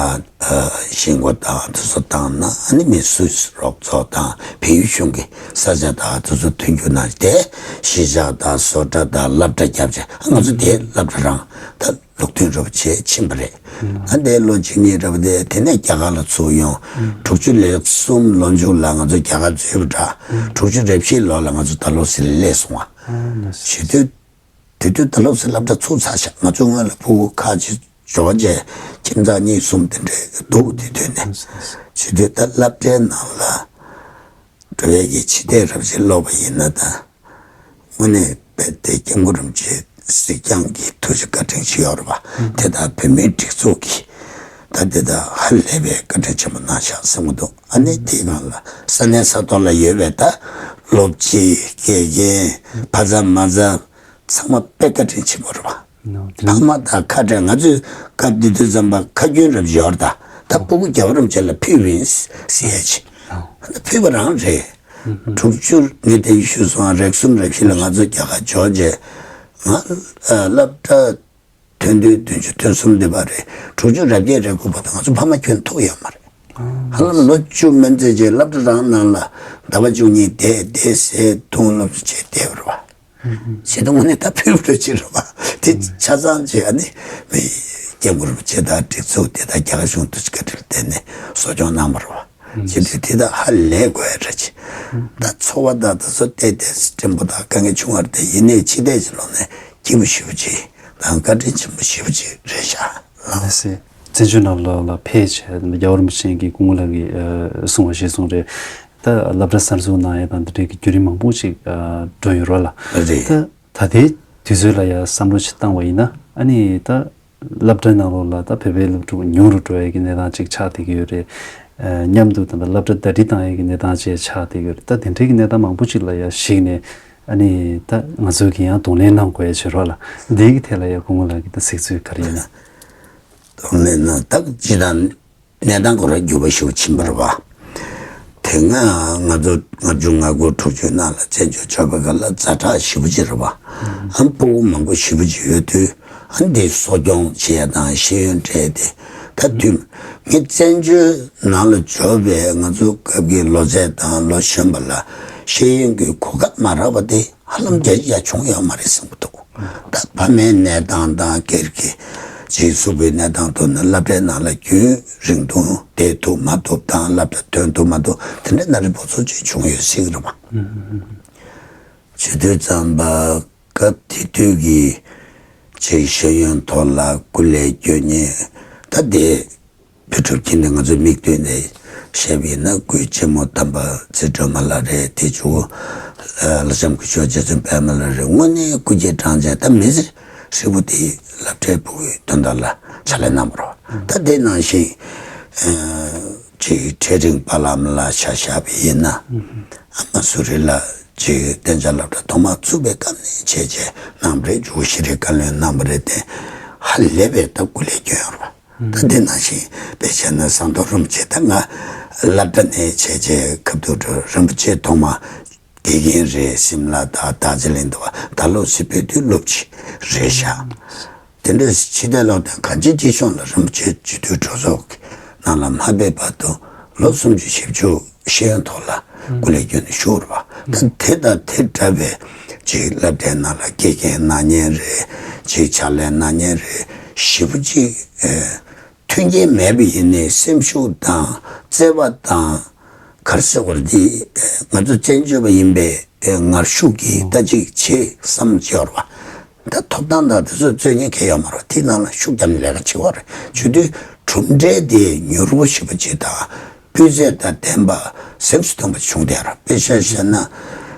ཞིང་སྒོ་དང་དེ་ཚོ་བཏང་ན་ཨ་ནི་མི་སུ་རོགས་ཚོགས་དང་བལ་ཡུལ་གཞུང་གི་ས་ཆ་དང་དེ་ཚོ་མཐུན་འགྱུར་གནང་སྟེ་གཞིས་ཆགས་དང་བཟོ་གྲྭ་དང་སློབ་གྲྭ་བརྒྱབ་བྱས་ང་ཚོ་དེ་སློབ་གྲྭ་རང་ད། ལུགས་མཐུན་རབ་བྱས་ཕྱིན་པ་རེད། ང་འདིར་ལོ་གཅིག་གཉིས་རབ་བསྡད་དེ་ནས་རྒྱ་གར་ལ་ཚུར་ཡོང་། དྲུག་ཅུ་ལེ་གསུམ་ལོ་མཇུག་ལ་ང་ཚོ་རྒྱ་གར་འཛུལ་བ་འདྲ། དྲུག་ཅུ་རེ་བཞི་ལོ་ལ་ང་ཚོ་ད་ལོ་སི་ལ་སླེབས་སོང་བ། བྱེད་དུས་དེ་དུས་ད་ལོ་སི་སློབ་གྲྭ་ཚུགས་ཚར་ཤག་ང་ཚོ་སྔོན་ལ་ཕྲུ་གུ་ཁག་ཅིག་འབྱོར་རྗེས་ཁྱིམ་ཚང་གཉིས་གསུམ་དེ་འདྲས་འདུག་དེ་དུས་ནས་བྱེད་དུས་ད་སློབ་གྲྭའི་ནང་ལ་འགྲོ་བའི་གི་ཕྱི་བལྟས་རབ་བྱེད་ཀློག་པ་ཡིན་ན་ད། དངོས་གནས་དཔེ་དེ་སྐྱབས་མགོན་རིན་པོ་ཆེ་གཟིགས་རྒྱང་གི་ཐུགས་རྗེ་བཀའ་དྲིན་ཞིག་ཡོད་རེད་པ། དེ་དག་བོད་མིའི་སྒྲིག་འཛུགས་ཀྱི་ད་དེ་དག་ཧ་ལས་པའི་བཀའ་དྲིན་ཆེན་པོ་གནང་ཤག་བསམ་གྱི་འདུག་ཨ་ནི་དེའི་སྒང་ལ་ས་གནས་ས་ཐོག་ལ་ཡོད་པའི་ད་སློབ་སྤྱི་དགེ་རྒན་ཕ་ཚབ་མ་ཚབ་ཚང་མ་དཔེ་བཀའ་དྲིན་ཆེན་པོ་རེད་པ། ཕ་མ་དང་ཁ་བྲལ་ང་ཚོས་སྐབས་དེ་དུས་ཙམ་པ་ཁ་རྒྱུན་རབ་ཡོར་ད་ད་སྤུ་གུ་རྒྱ་བོ་རིན་པོ་ཆེ་ལ་ཕུལ་བ་ཡིན་ཟེར་ཡ་ཆེ་ཕུལ་བ་རང་རེད། དྲུག་ཅུ་ངས་དེ་ཞུས་སོང་། རེག་གསུམ་རེག་བཞི་ལ་ང་ཚོ་རྒྱ་གར་འབྱོར་རྗེས་ང་སློབ་གྲྭ་ཐོན་དུས་བདུན་ཅུ་ཐོན་གསུམ་འདི་པ་རེད། དྲུག་ཅུ་རེ་བརྒྱད་རེ་དགུ་བར་དུ་ང་ཚོ་ཕ་མ་ཁྱོན་ཐུག་ཡོད་མ་རེད། ཧ་ལམ་ལོ་བཅུ་མན་ཙམ་རྗེས་སློབ་གྲྭ་རང་ནང་ལ་ཟླ་བ་བཅུ་གཉིས་བསྡད་བསྡད་ཟས་འཐུང་སློབ་གསོ་བྱས་བསྡད་པ་རེད་པ། བྱེད་དུས་དངོས་གནས་ད་ཕུལ་བ་ཅིག་རེད་པ། དེ་ཆ་ཚང་བྱས་ཨ་ནི་མི་སྐྱབས་མགོན་རིན་པོ་ཆེ་དང་སྒྲིག་འཛུགས་དེ་དང་རྒྱ་གར་གཞུང་དུ་བཀའ་དྲིན་བརྟེན་ནས་གསོ་སྐྱོང་གནང་བ་རེད་པ། བྱེད་དུས་དེ་དག་ཧ་ལས་དགོས་ཡ་འདྲ་ཅིག་ད་འཚོ་བ་དང་དེ་ཚོ་བལྟས་ཏེ་སྤྲིན་པོ་དང་དཀའ་ངལ་ཆུང་བར་དེ་ཡིན་ནའི་ཕྱི་བལྟས་ཀྱི་ལོག་ནས་སྐྱིད་པོ་ཞེ་པོ་ཅིག་དང་བཀའ་དྲིན་ཆེན་པོ་ཞེ་པོ་ཅིག་རེད་ཤག་ལགས་སེ། བཙན་བྱོལ་ནང་ལོགས་ལ་ཕེབས་བྱས་རྒྱལ་བ་རིན་པོ་ཆེ་གིས་སྐུ་ངོ་ལགས་ཀྱིས་གསུངས་པ་གཞིར་བཟུང་རེད། ད་སློབ་གྲྭ་གསར་འཛུགས་གནང་ཡ་དང་འདི་འདྲའི་གི་བརྒྱུད་རིམ་མང་པོ་ཅིག་འགྲོ་ཡོད་རེད་ལ། རེད། ད་ད་ལྟའི་དུས་ཚོད་ལ་ཡ་བསམ་བློ་ཅིག་བཏང་བ་ཡིན་ན་ཨ་ནི་ད་སློབ་གྲྭའི་ནང་ལོགས་ལ་ད་བོད་པའི་སློབ་ཕྲུག་ཉུང་རུ་འགྲོ་ཡ་གི་གནས་སྟངས་ཅིག་ཆགས་བསྡད་ཀྱི་ཡོད་རེད། མཉམ་དུ་ད་ལྟ་སློབ་གྲྭ་ཟླ་སྒྲིལ་བཏང་ཡ་གི་གནས་སྟངས་ཅིག་ཆགས་བསྡད་ཀྱི་ཡོད་རེད། ད་དེ་འདྲའི་གི་གནས་སྟངས་མང་པོ་ཅིག་ལ་ཡ་གཞིགས་ནས་ཨ་ནི་ད་ང་ཚོ་གི་ཡང་གདོང་ལེན་གནང་དགོས་ཡ་བྱེད་རོགས་ལ་འདི་གི་ཐད་ལ་ཡ་སྐུ་ངོ་ལགས་ཀྱི་ད་གཟིགས་ཚུལ་ག་རེ་ཡོད་ན། གདོང་ལེན་ན་ད་ཅི་དང་། གནས་སྟངས་ཁོ་རང་འགྱུར་བ་ཞིག་ཕྱིན་པ་རེད་བ། དེ་སྔ་ང་ཚོ་ལྔ་བཅུ་ང་དགུ་དྲུག་ཅུ་ནང་ལ་བཙན་བྱོལ་ཕྱོགས་པའི་སྒང་ལ་ཛ་དྲག་ཞེ་པོ་ཅིག་རེད་བ། ཨ་ནི་སྤུ་གུ་མང་པོ་ཞེ་པོ་ཅིག་ཡོད་དུས་ཨ་ནི་དེ་གསོ་སྐྱོང་བྱེད་ཡ་དང་ཤེས་ཡོན་སྤྲད་དེ་ད་དུས་ངས་བཙན་བྱོལ་ནང་ལ་འབྱོར་བའི་ང་ཚོ་སྐབས་ཀྱི་ལོ་ཚད་དང་ལོ་གཞོན་པ་ལ་ཤེས་ཡོན་གྱི་གོ་སྐབས་མ་རག་པ་དེ་ཧ་ལམ་བརྒྱ་ཆ་བརྒྱ་བྱུང་ཡོད་མ་རེད་བསམ་གྱི་འདུག་ད་ཕ་མའི་གནས་སྟངས་དང་སྒེར་གྱི་ ཅིག་གཟུགས་པོའི་གནས་སྟངས་ཐོག་ནས་སློབ་གྲྭའི་ནང་ལ་རྒྱུན་རིང་ཐུང་བསྡད་ཐུབ་མ་ཐུབ་དང་སློབ་གྲྭ་ཐོན་ཐུབ་མ་ཐུབ་དེ་འདྲའི་སྣ་རིང་པོ་ཚོ་ཅིག་བྱུང་ཡོད་སྲིད་ཀྱི་རེད་པ། བྱེད་དུས་ཙམ་པ་སྐབས་དེ་དུས་ཀྱི་ཅིག་ཤེས་ཡོན་ཐོག་ལ་སྐུ་ལས་བསྐྱོན་མཁན་ད་དེ། བོད་ཕྲུག་ཁྱེད་ནས་ང་ཚོའི་མིག་ལྟོས་ནས་བཤད་པ་ཡིན་ན་སྐུའི་གཅེན་མོ་དམ་པ་ཚེ་སྒྲོལ་མ་ལགས་རེད། དེ་ཇོ་བོ་ལྷ་ལྕམ་སྐུ་ཞབས་རྗེ་བཙུན་པད་མ་ལགས་རེད། དངོས་གནས་སྐུ་སྐྱེ་གྲངས་ཅན་ད་མི་ཚེ་ཧྲིལ་པོ་དེ་སློབ་གྲྭའི་ཕྲུ་གུའི་དོན་དག་ལ་ཕྱག་ལས་གནང་བ་རེད། ད་དེ་ནང་བཞིན་ཅིག་ཁྲེ་རིང་པ་ལགས་ལ་ཆ་བཞག་པ་ཡིན་ན་ཨ་མ་སུ་རི་ལ་ཅིག་གཏན་འཇགས་སློབ་གྲྭ་ཐོག་མར་བཙུགས་པའི་སྐབས་ནས་བྱས་རྗེས་གནང་བ་རེད། ཇོ་བོ་ཤེས་རིག་བཀའ་བློན་གནང་བ་རེད་དེ་ཧ་ལས་པའི་ད་སྐུ་ལས་བསྐྱོན་ཡོད་རེད་པ། ད་དེ་ནང་བཞིན་དཔེ་བྱས་ན་ཟམ་གདོང་རིན་པོ་ཆེ་ད་ང་སློབ་གྲྭ་ནས་བྱས་རྗེས་ཁ་ཐུག་འགྲོ་རིན་པོ་ཆེ་ཐོག་མ་དགེ་རྒན་རེད། སིམ་ལ་དང་དར་ཇི་ལིང་དུ་བ་ད་ལོ་སི་ཕེ་དུས་སློབ་སྤྱི་རེད་ཤག་དེ་འདྲ་ཕྱི་དར་ལོག་དང་གང་ཅི་ཅི་ཤོང་ལ་རིན་པོ་ཆེ་སྤྱི་འཐུས་གྲོས་ཚོགས་ནང་ལ་མ་ཕེབས་བར་དུ་ལོ་སུམ་ཅུ་བཞི་བཅུ་ཤེས་ཡོན་ཐོག་ལ་སྐུ་ལས་བསྐྱོན་ནས་བཞུགས་རེད་པ། ད་དེ་དང་དེ་འདྲ་བའི་ཅིག་སློབ་གྲྭའི་ནང་ལ་དགེ་རྒན་གནང་མཁན་རེད། ཅིག་ཕྱག་ལས་གནང་མཁན་རེད། ཞེ་པོ་ཅིག་ཨེ། མཐུན་རྐྱེན་མེད་པ་ཡིན་ནའི་སེམས་ཤུགས་དང་བརྩེ་བ་དང་ག་རེ་ཟེར་དགོས་རེད། འདི་ང་ཚོ་བཙན་བྱོལ་བ་ཡིན་པའི་ངར་ཤུགས་ཀྱིས་ད་ཅིག་བྱེད་བསམ་བྱས་པ་རེད་པ། ད་ཐོབ་ཐང་དང་དེ་ཚོ་རྩོད་མཁན་གང་ཡང་ཡོད་མ་རེད། དེའི་ནང་ལ་ཤུགས་བརྒྱབ་ནས་ལས་ཀ་བྱེད་པ་རེད། བྱེད་དུས་གྲུབ་འབྲས་དེ་མྱུར་པོ་ཞེ་པོ་ཅིག་དང་སྤུས་ཚད་དང་ལྡན་པ་གཟེངས་སུ་ཐོན་པ་བྱུང་བསྡད་རེད། དཔེ་ཆ་བཞག་ན།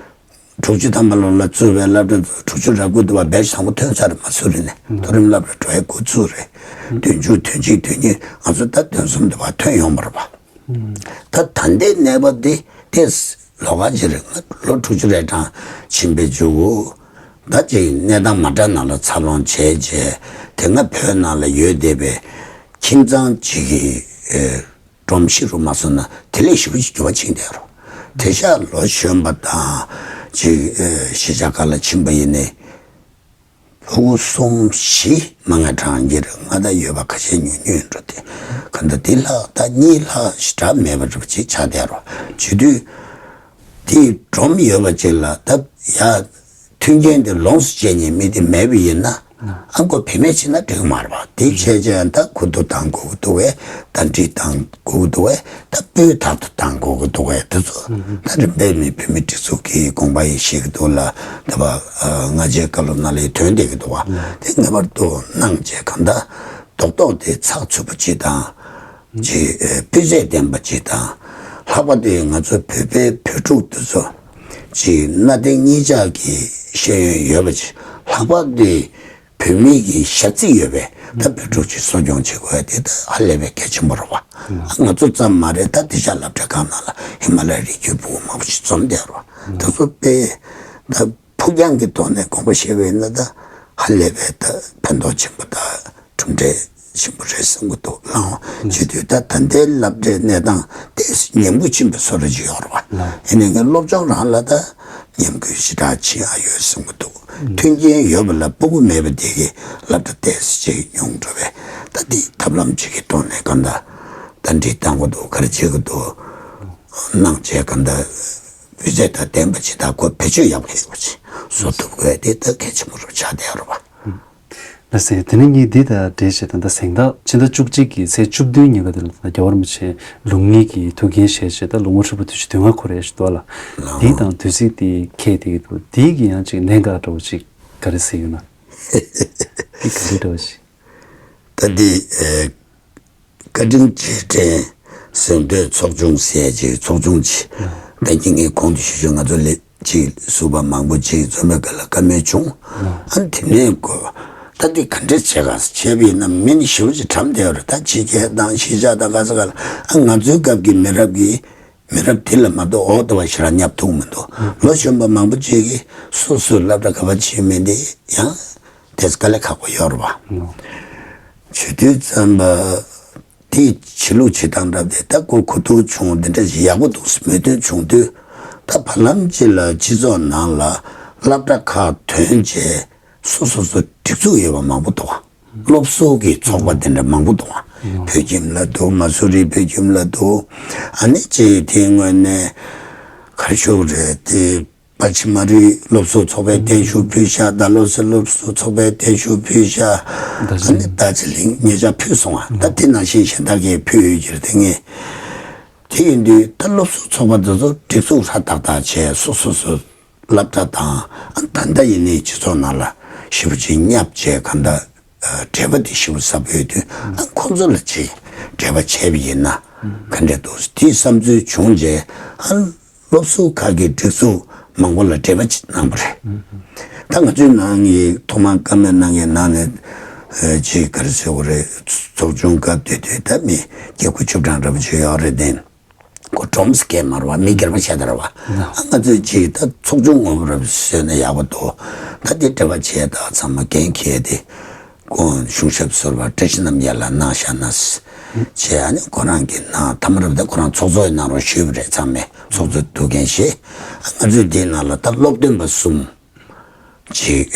དྲུག་ཅུ་ཐམ་པ་ལོ་ལ་བཙུགས་པའི་སློབ་གྲྭ་དྲུག་ཅུ་རེ་དགུ་དུ་བ་བེ་ཤ་དང་པོ་ཐོན་ཚར་མ་སུ་རི་ནས་མཐོ་རིམ་སློབ་གྲྭ་འགྲོ་ཡའི་འགོ་ཚུགས་རེད། བདུན་ཅུ་དོན་གཅིག་དོན་གཉིས་ང་ཚོ་ད་དོན་གསུམ་དུ་བ་ཐོན་ཡོང་བ་རེད་པ། ད་ད་ལྟའི་གནས་བབ་འདི་ཏེས་ལོ་ག་ཅི་རེད། ང་ལོ་དྲུག་ཅུ་རེ་གྲངས་ཕྱིན་པའི་མཇུག་གུ་ད་ཅིག་གནས་སྟངས་མ་འདྲ་ནང་ལ་འཚར་ལོངས་བྱས་རྗེས་དེ་སྔ་བོད་ནང་ལ་ཡོད་བསྡད་པའི་ཁྱིམ་ཚང་གཅིག་གི་ཨེ། སྒྲོམ་གཞི་རུ་མ་སོང་ན་དེ་ལས་ཞེ་པོ་ཅིག་འགྱུར་བ་ཕྱིན་བསྡད་རོ། དེང་སང་ལོ་གཞོན་པ་དང་ཅིག་ཨེ་གཞིས་ཆགས་ཁག་ལ་ཕྱིན་པ་ཡིན་ནའི་ཕྲུ་གུ་གསུམ་བཞི་མང་ང་གྲངས་ཀྱི་རེ་ང་ད་ཡོད་པ་ཁ་ཤས་ཉུང་ཉུང་ཡིན་འགྲོ། དེ་ག་འདྲ་དེ་ལྷག་ད་གཉིས་ལྷག་ཞེ་དྲག་མེད་པ་འདྲ་པོ་ཅིག་ཆགས་བསྡད་རོ། བྱེད་དུས་དེ་སྒྲོམ་ཡོད་པ་ཅིག་ལ་ད་ཡ། མཐུན་རྐྱེན་དེ་ལོངས་སུ་སྤྱད་མཁན་མི་དེ་མེད་པ་ཡིན་ན་ཨ་མགོ་བེད་མེད་བྱས་ན་འགྲིག་མ་རེད་པ། དེ་བྱས་རྗེས་ད་ཁུ་བསྡུ་བཏང་དགོས་ཀྱི་འདུག་བས། ད་འདྲི་བཏང་དགོས་ཀྱི་འདུག་བས། ད་སྤུས་དག་ཏུ་བཏང་དགོས་ཀྱི་འདུག་བས། དེ་ཚོ་ད་རིམ་པས་མི་བོད་མི་སྒྲིག་འཛུགས་ཀྱི་དགོངས་པ་ཡིན་ཤེས་ཀྱི་འདུག་ལ་ད་བ་སྔ་རྗེས་བཀའ་སློབ་ནང་ལ་ཐོན་བསྡད་ཀྱི་འདུག་བ། དེ་ངེས་པར་དུ་གནང་བྱས་གང་ལྟར་རྡོག་རྡོག་དེ་ཚགས་ཚུད་པོ་ཅིག་དང་། ཅིག་སྤུས་ཚད་ལྡན་པ་ཅིག་དང་། ལྷག་པར་དུ་ང་ཚོ་བོད་པའི་བོད་ཕྲུག་དེ་ཚོ་ཅིག་གནའ་དེང་གཉིས་ཆར་གྱི་ཤེས་ཡོན་ཡོད་པ་ཅིག་ལྷག་པར་དུ་བོད་མི་གི་ཞ་རྩི་ཡོད་པའི་ད་བོད་ཕྲུག་ཅིག་གསོ་སྐྱོང་བྱེད་དགོས་ཡ་དེ་ད་ཧ་ལས་པའི་གལ་ཆེན་པོ་རེད་བ། ང་ཚོ་ཙམ་མ་རེད། ད་དེང་སང་སློབ་གྲྭ་ཁག་ནང་ལ་ཧི་མ་ལ་ཡའི་རི་རྒྱུད་ཕྲུ་གུ་མང་པོ་ཞིག་འཛོམས་བསྡད་རེད་བ། དེ་ཚོ་དཔེ་ད་ཕུགས་རྒྱང་གི་ཐོག་ནས་དགོངས་པ་བཞེས་པ་ཡིན་ན་ད་ཧ་ལས་པའི་ད་ཕན་ཐོགས་ཆེན་པོ་ད། གྲུབ་འབྲས་ཆེན་པོ་རེད་བསམ་གྱི་འདུག་ལགས། བྱེད་དུས་ད་ད་ལྟའི་སློབ་གྲྭའི་གནས་སྟངས་ཏོག་ཙམ་ཉམས་རྒུད་ཕྱིན་པའི་བཟོ་འདྲ་ཅིག་ཡོད་རེད་བ། ལགས། ཡིན་ནའི་ངས་སློབ་སྦྱོང་རང་ལ་ད་ཉམས་རྒུད་ཞེ་དྲག་ཕྱིན་ཨ་ཡོད་བསམ་གྱི་འདུག་མཐུན་རྐྱེན་ཡོད་པ་ལ་སྤུ་གུ་མེད་པ་དེ་གིས་སློབ་གྲྭ་ཏོག་ཙམ་ཅིག་ཉུང་འགྲོ་བས། ད་འདི་ཐབས་ལམ་ཅིག་གི་ཐོག་ནས་གང་ལྟར་ད་འདྲི་བཏང་གི་འདུག་ག་རེ་བྱེད་ཀྱི་འདུག་གནང་བྱས་གང་ལྟར་སྤུས་ཚད་དང་ལྡན་པ་ཅིག་དང་གོ་བེད་སྤྱོད་ཡག་པོ་ཡོད་པ་ཅིག་བཟོ་ཐུབ་དགོས་དེ་ད་གལ་ཆེན་པོ་རུ་ཆགས་བསྡད་ཡོད་རེད་བ། ལགས་སེ། དེ་ནས་ངས་འདི་དང་འབྲེལ་བྱས་ད་ལྟ་གཟེངས་རྟགས་ཕྱི་ཟླ་བཅུ་གཅིག་གི་ཚེས་བཅུ་བདུན་ཉིན་ཀ་དེ་ལ་ད་ལྟ་རྒྱལ་བ་རིན་པོ་ཆེ་ལུང་གཉིས་ཀྱི་ཐུགས་འགན་བཞེས་བྱས་ད་ལོ་ངོ་ཧྲིལ་པོ་དུས་ཅི་ཟླ་ལྔ་འཁོར་རེ་ཞིག་འདུག་ལ། ལགས། འདི་དང་དུས་ཚིགས་དེ་འཁེལ་བསྡད་ཀྱི་འདུག་འདི་གི་ཡང་ཅིག་གནད་འགག་འདྲ་བོ་ཅིག་ག་རེ་ཟེར་ཡོད་ན། འདི་ག་རེ་འདྲ་བོ་ཞིག་ད་འདི་ཨེ། བཀའ་དྲིན་རྗེས་དྲན་གཟེངས་བསྟོད་ཚོགས་ཆུང་ཟེར་ཅིག་ཚོགས་ཆུང་ཅིག་ད་ཀྱི་ངས་གོང་དུ་ཞུས་ཞུས་ང་ཚོ་ལས་ཅིག་ཟུར་པ་མང་པོ་ཅིག་འཛོམས་པའི་སྐབས་ལ་བཀའ་མོལ་བྱུང་། ཨ་དེ་ནས་གོ་ད་འདི་ག་འདྲས་བྱེད་ག་བྱས་པ་ཡིན་ན་མི་ནི་ཞེ་པོ་ཅིག་གྲམ་བསྡད་ཡོད་རེད། ད་ཕྱི་རྒྱལ་དང་གཞིས་ཆགས་དང་ག་ས་ག་ལ་ཨ་ང་ཚོའི་སྐབས་ཀྱི་མི་རབས་ཀྱི་མི་རབས་དེ་ལ་མ་གཏོགས་འོག་ཏུ་བ་ཞེ་དྲག་བསྙབ་ཐུབ་མི་འདུག་ལོ་གཞོན་པ་མང་པོ་ཅིག་གིས་སོ་སོའི་སློབ་གྲྭ་ག་པར་ཕྱིན་མིན་དེ་ཡང་དེ་དཀའ་ལས་ཁག་པོ་ཡོད་རེད་བ། བྱེད་དུས་ཙམ་པ། དེའི་ཕྱི་ལུགས་བྱེད་སྟངས་འདྲ་དེ་ད་ཁོ་གོ་རྟོགས་བྱུང་དེ་འདྲ་ཞིག་ཡག་པོ་འདུག་མོས་མཐུན་བྱུང་དུས་ད་བར་ལམ་གཅིག་ལ་སྤྱི་ཚོགས་ནང་ལ་སློབ་གྲྭ་ཁག་ཐོན་རྗེས་སོ་སོ་སོ་སྒྲིག་འཛུགས་ཡོད་པ་མང་པོ་འདུག་སློབ་ཟུར་གྱི་ཚོགས་པ་དེ་འདྲ་མང་པོ་འདུག་བོད་ཁྱིམ་ལ་འདུག་མ་སུ་རི་བོད་ཁྱིམ་ལ་འདུག་ཨ་ནི་ཅིག་དེའི་ངོས་ནས་ག་རེ་ཞུ་དགོས་རེད་དེ། པ་ཆི་མ་རི་སློབ་གསོ་ཚོགས་པའི་བརྟན་བཞུགས་ཕུལ་ཤག་ད་ལོ་སི་སློབ་གསོ་ཚོགས་པའི་བརྟན་བཞུགས་ཕུལ་ཤག་ད་ནི་ད་ཅི་ལིང་ཉེ་ཆར་ཕུལ་སོང་བ། ད་དེ་ནང་བཞིན་གཞན་དག་གིས་ཕུལ་ཡོད་ཀྱི་རེད། དེ་ངས་དེ་ཡིན་དུས་ད་སློབ་གསོ་ཚོགས་པ་འདི་ཚོ་སྒྲིག་འཛུགས་ཧྲ་ཏག་ཏག་བྱས། སོ་སོ་སོ་སློབ་གྲྭ་དང་ད་ལྟ་ཡིན་ནའི་སྤྱི་ཚོགས་ནང་ལ་ཞེ་པོ་ཅིག་བསྙབས་བྱས་གང་ལྟར་འབྲེལ་བ་དེ་ཞེ་པོ་ཟབ་ཡོད་དུས། ཨ་ཁོང་ཚོ་ལ་ཅིག་འབྲེལ་བ་བྱས་པ་ཡིན་ན་ག་འདྲས་འདུག་དེའི་བསམ་ཚུལ་བྱུང་རྗེས། ཨ་སློབ་ཟུར་ཁག་གི་སྒྲིག་འཛུགས་མང་པོ་ལ་འབྲེལ་བ་ཅིག་གནང་པ་རེད། ད་ང་ཚོའི་ནང་གི་ཐོག་མར་བཀའ་མོལ་གནང་མཁན་ནང་ནས་ཅིག་ག་རེ་ཟེར་དགོས་རེད། ཚོགས་ཆུང་སྐབས་དེ་དུས་ད་མི་བརྒྱད་དགུ་བཅུ་གྲངས་འདྲ་པོ་ཅིག་ཡོད་རེད་དེ། ཁོ་ཁྲོམ་སྐད་མར་བ་མི་སྒེར་པ་བྱས་དར་བ། ང་ཚོས་ཅིག་ད་ཚོགས་ཆུང་ངོ་བོ་རབ་བཟོས་ན་ཡག་པོ་འདུག་ད་དེ་འབྲེལ་བ་བྱས་ད་ཚང་མ་འགན་འཁྱེར་ཏེ་ཁོང་གཞུང་ཞབས་ཟུར་པ་བཀྲ་ཤིས་རྣམ་རྒྱལ་ལགས་གནང་བཞག་ན་བྱས། ཨ་ནི་ཁོ་རང་གི་ནང་ཐ་མ་རབ་ད་ཁོ་རང་ཚོགས་གཙོ་ཡི་གནང་རོགས་ཞུས་པ་རེད། ཚང་མས་ཚོགས་གཙོ་ཐུག་མཁན་ཞེས། ང་ཚོས་དེའི་ནང་ལ་ད་སློབ་སྟོན་པ་གསུམ་ཅིག་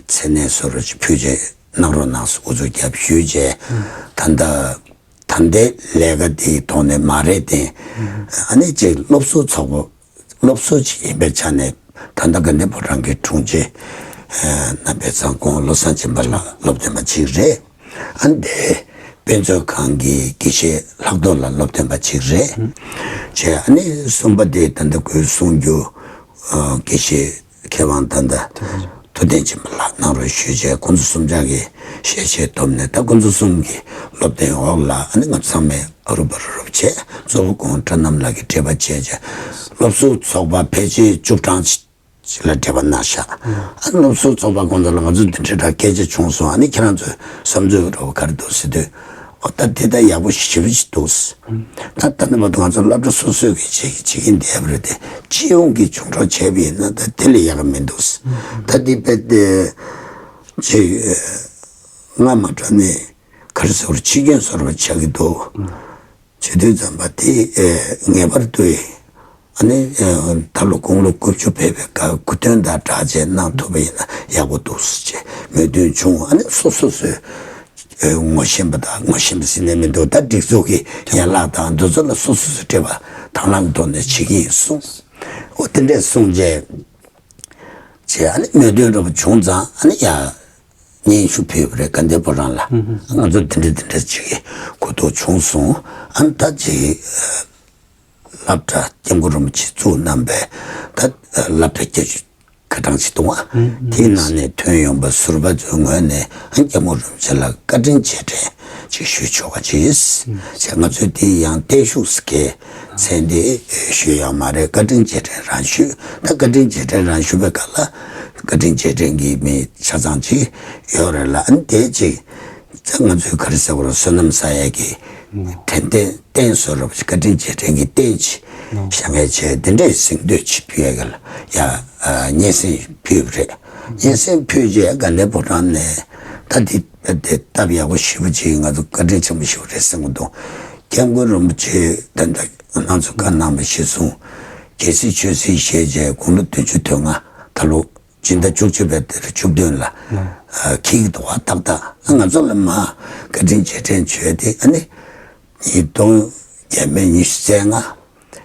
མཚན་གནས་སོ་རུ་ཅིག་ཕུལ་རྗེས་གནང་རོགས་གནང་ཟེར་ཨུ་ཚུགས་རྒྱབ་ཞུས་རྗེས། ད་ལྟ་ད་ལྟའི་ལས་ཀ་འདིའི་ཐོག་ནས་མ་རེད་དེ། ཨ་ནི་ཅིག་སློབ་གསོ་ཚོགས་པ་སློབ་གསོ་ཅིག་ཡིན་པའི་ཆ་ནས་ད་ལྟ་དགའ་ལྡན་ཕོ་བྲང་གི་དྲུང་ཆེ་རྣམ་པས་ཚང་ཁོང་བློ་བཟང་སྦྱིན་པ་ལགས་སློབ་སྟོན་པ་གཅིག་རེད། ཨ་ནི་དེ་དཔེ་མཛོད་ཁང་གི་དགེ་བཤེས་ལྷག་རྡོར་ལགས་སློབ་སྟོན་པ་གཅིག་རེད། བྱས་ཨ་ནི་གསུམ་པ་དེ་ད་ལྟ་ཁོས་གསུང་རྒྱུ་དགེ་བཤེས་མཁས་དབང་ད་ལྟ་ཐུབ་བསྟན་སྦྱིན་པ་ལགས་གནང་རོགས་ཞུས་བྱས། ཁོང་ཚོ་གསུམ་ཆ་གི་ཤེས་བྱའི་སྟོབས་ནས་ད་ཁོང་ཚོ་གསུམ་གྱི་སློབ་སྟོན་འོག་ལ་ཨ་ནི་ང་ཚང་མས་ཨ་རུ་བ་རུ་རུབ་བྱས། གཙོ་བོ་ཁོང་བཀྲ་རྣམ་ལགས་ཀྱིས་འབྲེལ་བ་བྱས་བྱས་སློབ་གསོ་ཚོགས་པ་ཕལ་ཆེར་བཅུ་གྲངས་ཅིག་ལ་འབྲེལ་བ་གནང་ཤག་ཨ་སློབ་གསོ་ཚོགས་པ་ཁོང་ཚོ་ལ་ང་ཚོ་འདི་འདྲའི་འདྲ་སྐད་ཆ་བྱུང་སོང་། ཨ་ནི་ཁྱེད་རང་ཚོའི་བསམ་ཚུལ་འདྲ་བོ་ག་རེ་འདུག་ཟེར་དུས། ཨོ་ད་དེ་ད་ཡག་པོ་ཞེ་པོ་ཅིག་འདུག་ད་ད་ནི་མ་གཏོགས་ང་ཚོ་སློབ་གྲྭ་སོ་སོའི་གི་བྱེད་ཀྱི་བྱེད་ཀྱིན་བསྡད་པ་རེད་དེ། སྤྱི་ཡོངས་ཀྱི་བྱུང་འགྲོ་བྱས་པ་ཡིན་ན་ད་དེ་ལས་ཡག་གི་མི་འདུག་ད་འདི་དཔེ་དེ་ཅིག་སྔ་མ་འདྲ་ནས་ག་རེ་ཟེར་བར་ཕྱི་སྐྱོན་བཟོ་འདྲ་བ་ཆགས་ཀྱི་འདུག་བྱེད་དུས་ཙམ་པ་དེ་ངེས་པར་དུ་ཨ་ནི་ད་ལོ་དགུང་ལོ་དགུ་བཅུ་ཕེབས་པའི་སྐབས་སྐུ་མདུན་དང་སྦྲགས་བྱས་གནང་ཐུབ་པ་ཡིན་ན་ཡག་པོ་འདུག་ཟེར་བྱས་མོས་མཐུན་བྱུང་། ཨ་ནི་སོ་སོ་སོའི་ངོ་ཤེས་པ་དང་ངོ་ཤེས་པ་ཟེར་ནས་མི་འདུག་ད་སྒྲིག་འཛུགས་ཀྱི་ཡན་ལག་དང་འདི་ཚོ་ལ་སོ་སོ་སོ་སྤྲད་པ་དང་བླངས་ཐོག་ནས་བྱེད་ཀྱི་ཡིན་གསུངས། འོ་དེ་འདྲས་གསུངས་རྗེས་བྱས་ཨ་ནི་མོས་མཐུན་འདྲ་པོ་བྱུང་ཙང་ཨ་ནི་ཡ། སྙན་ཞུ་ཕུལ་བ་རེད། དགའ་ལྡན་ཕོ་བྲང་ལ་ང་ཚོ་འདི་འདྲ་འདི་འདྲ་ཅིག་གི་གོ་རྟོགས་བྱུང་སོང་། ཨ་ནི་ད་ཅིག་སློབ་གྲྭ་སྐྱབས་མགོན་རིན་པོ་ཆེ་བཙུགས་གནང་པའི་ད་སློབ་གྲྭ་བརྒྱད་ཅུ་ཁ་གྲངས་ཅིག་འདུག་ཨ། དེའི་ནང་ནས་ཐོན་ཡོང་པ་ཟུར་པ་ཚོའི་ངོས་ནས་ཨ་སྐྱབས་མགོན་རིན་པོ་ཆེ་ལ་བཀའ་དྲིན་རྗེས་དྲན་ཅིག་ཞུ་ཆོག་ག་ཅིག་ཡིན། ང་ཚོས་དེ་ཡང་བརྟན་བཞུགས་ཟེར་མཁན་མཚན་དེ་ཞུ་ཡག་མ་རེད། བཀའ་དྲིན་རྗེས་དྲན་རང་ཞུ། ད་བཀའ་དྲིན་རྗེས་དྲན་རང་ཞུ་བའི་སྐབས་ལ་བཀའ་དྲིན་རྗེས་དྲན་གྱི་མི་ཆ་ཚང་ཅིག་ཡོད་རེད་ལ། ཨ་ནི་དེ་ཅིག་ད་ང་ཚོའི་ག་རེ་ཟེར་དགོས་རེད། བསོད་ནམས་བསགས་ཡས་ཀྱི་དྲན་རྟེན་རྟེན་བཟོ་འདྲ་པོ་ཅིག་བཀའ་དྲིན་རྗེས་དྲན་གྱི་རྟེན་ཅིག་བཞེངས་མཁན་བྱས། དེ་འདྲའི་གཟེངས་བསྟོད་ཅིག་ཕུལ་ཡས་ཀྱི་ལ་ཡ་སྙན་སེང་ཕུལ་བ་རེད། སྙན་སེང་ཕུལ་རྗེས་དགའ་ལྡན་ཕོ་བྲང་ནས་ད་འདི་དེ་སྟབས་ཡག་པོ་ཞེ་པོ་ཅིག་ང་ཚོ་བཀའ་དྲིན་ཆེན་པོ་ཞེ་པོ་རེད་བསམ་གྱི་འདུག་སྐྱབས་མགོན་རིན་པོ་ཆེ་ད་ལྟ་ང་ཚོ་བཀའ་གནང་བ་གཞིར་བཟུང་རྒྱལ་སྲིད་ཆོས་སྲིད་བཞེས་རྗེས་དགུང་ལོ་བདུན་ཅུ་དོན་ལྔ་ད་ལོ་སྤྱི་ཟླ་བཅུ་གཅིག་པའི་ཟླ་བཅུ་བདུན་ལ་འཁེལ་གྱི་འདུག་བ། ཏག་ཏག་ང་ཚོ་ལ་མ་བཀའ་དྲིན་རྗེས་དྲན་བྱས་ཏེ་ཨ་ནི་ཉིས་སྟོང་བརྒྱ་མེད་ཉི་ཤུ་རྩ་ལྔ་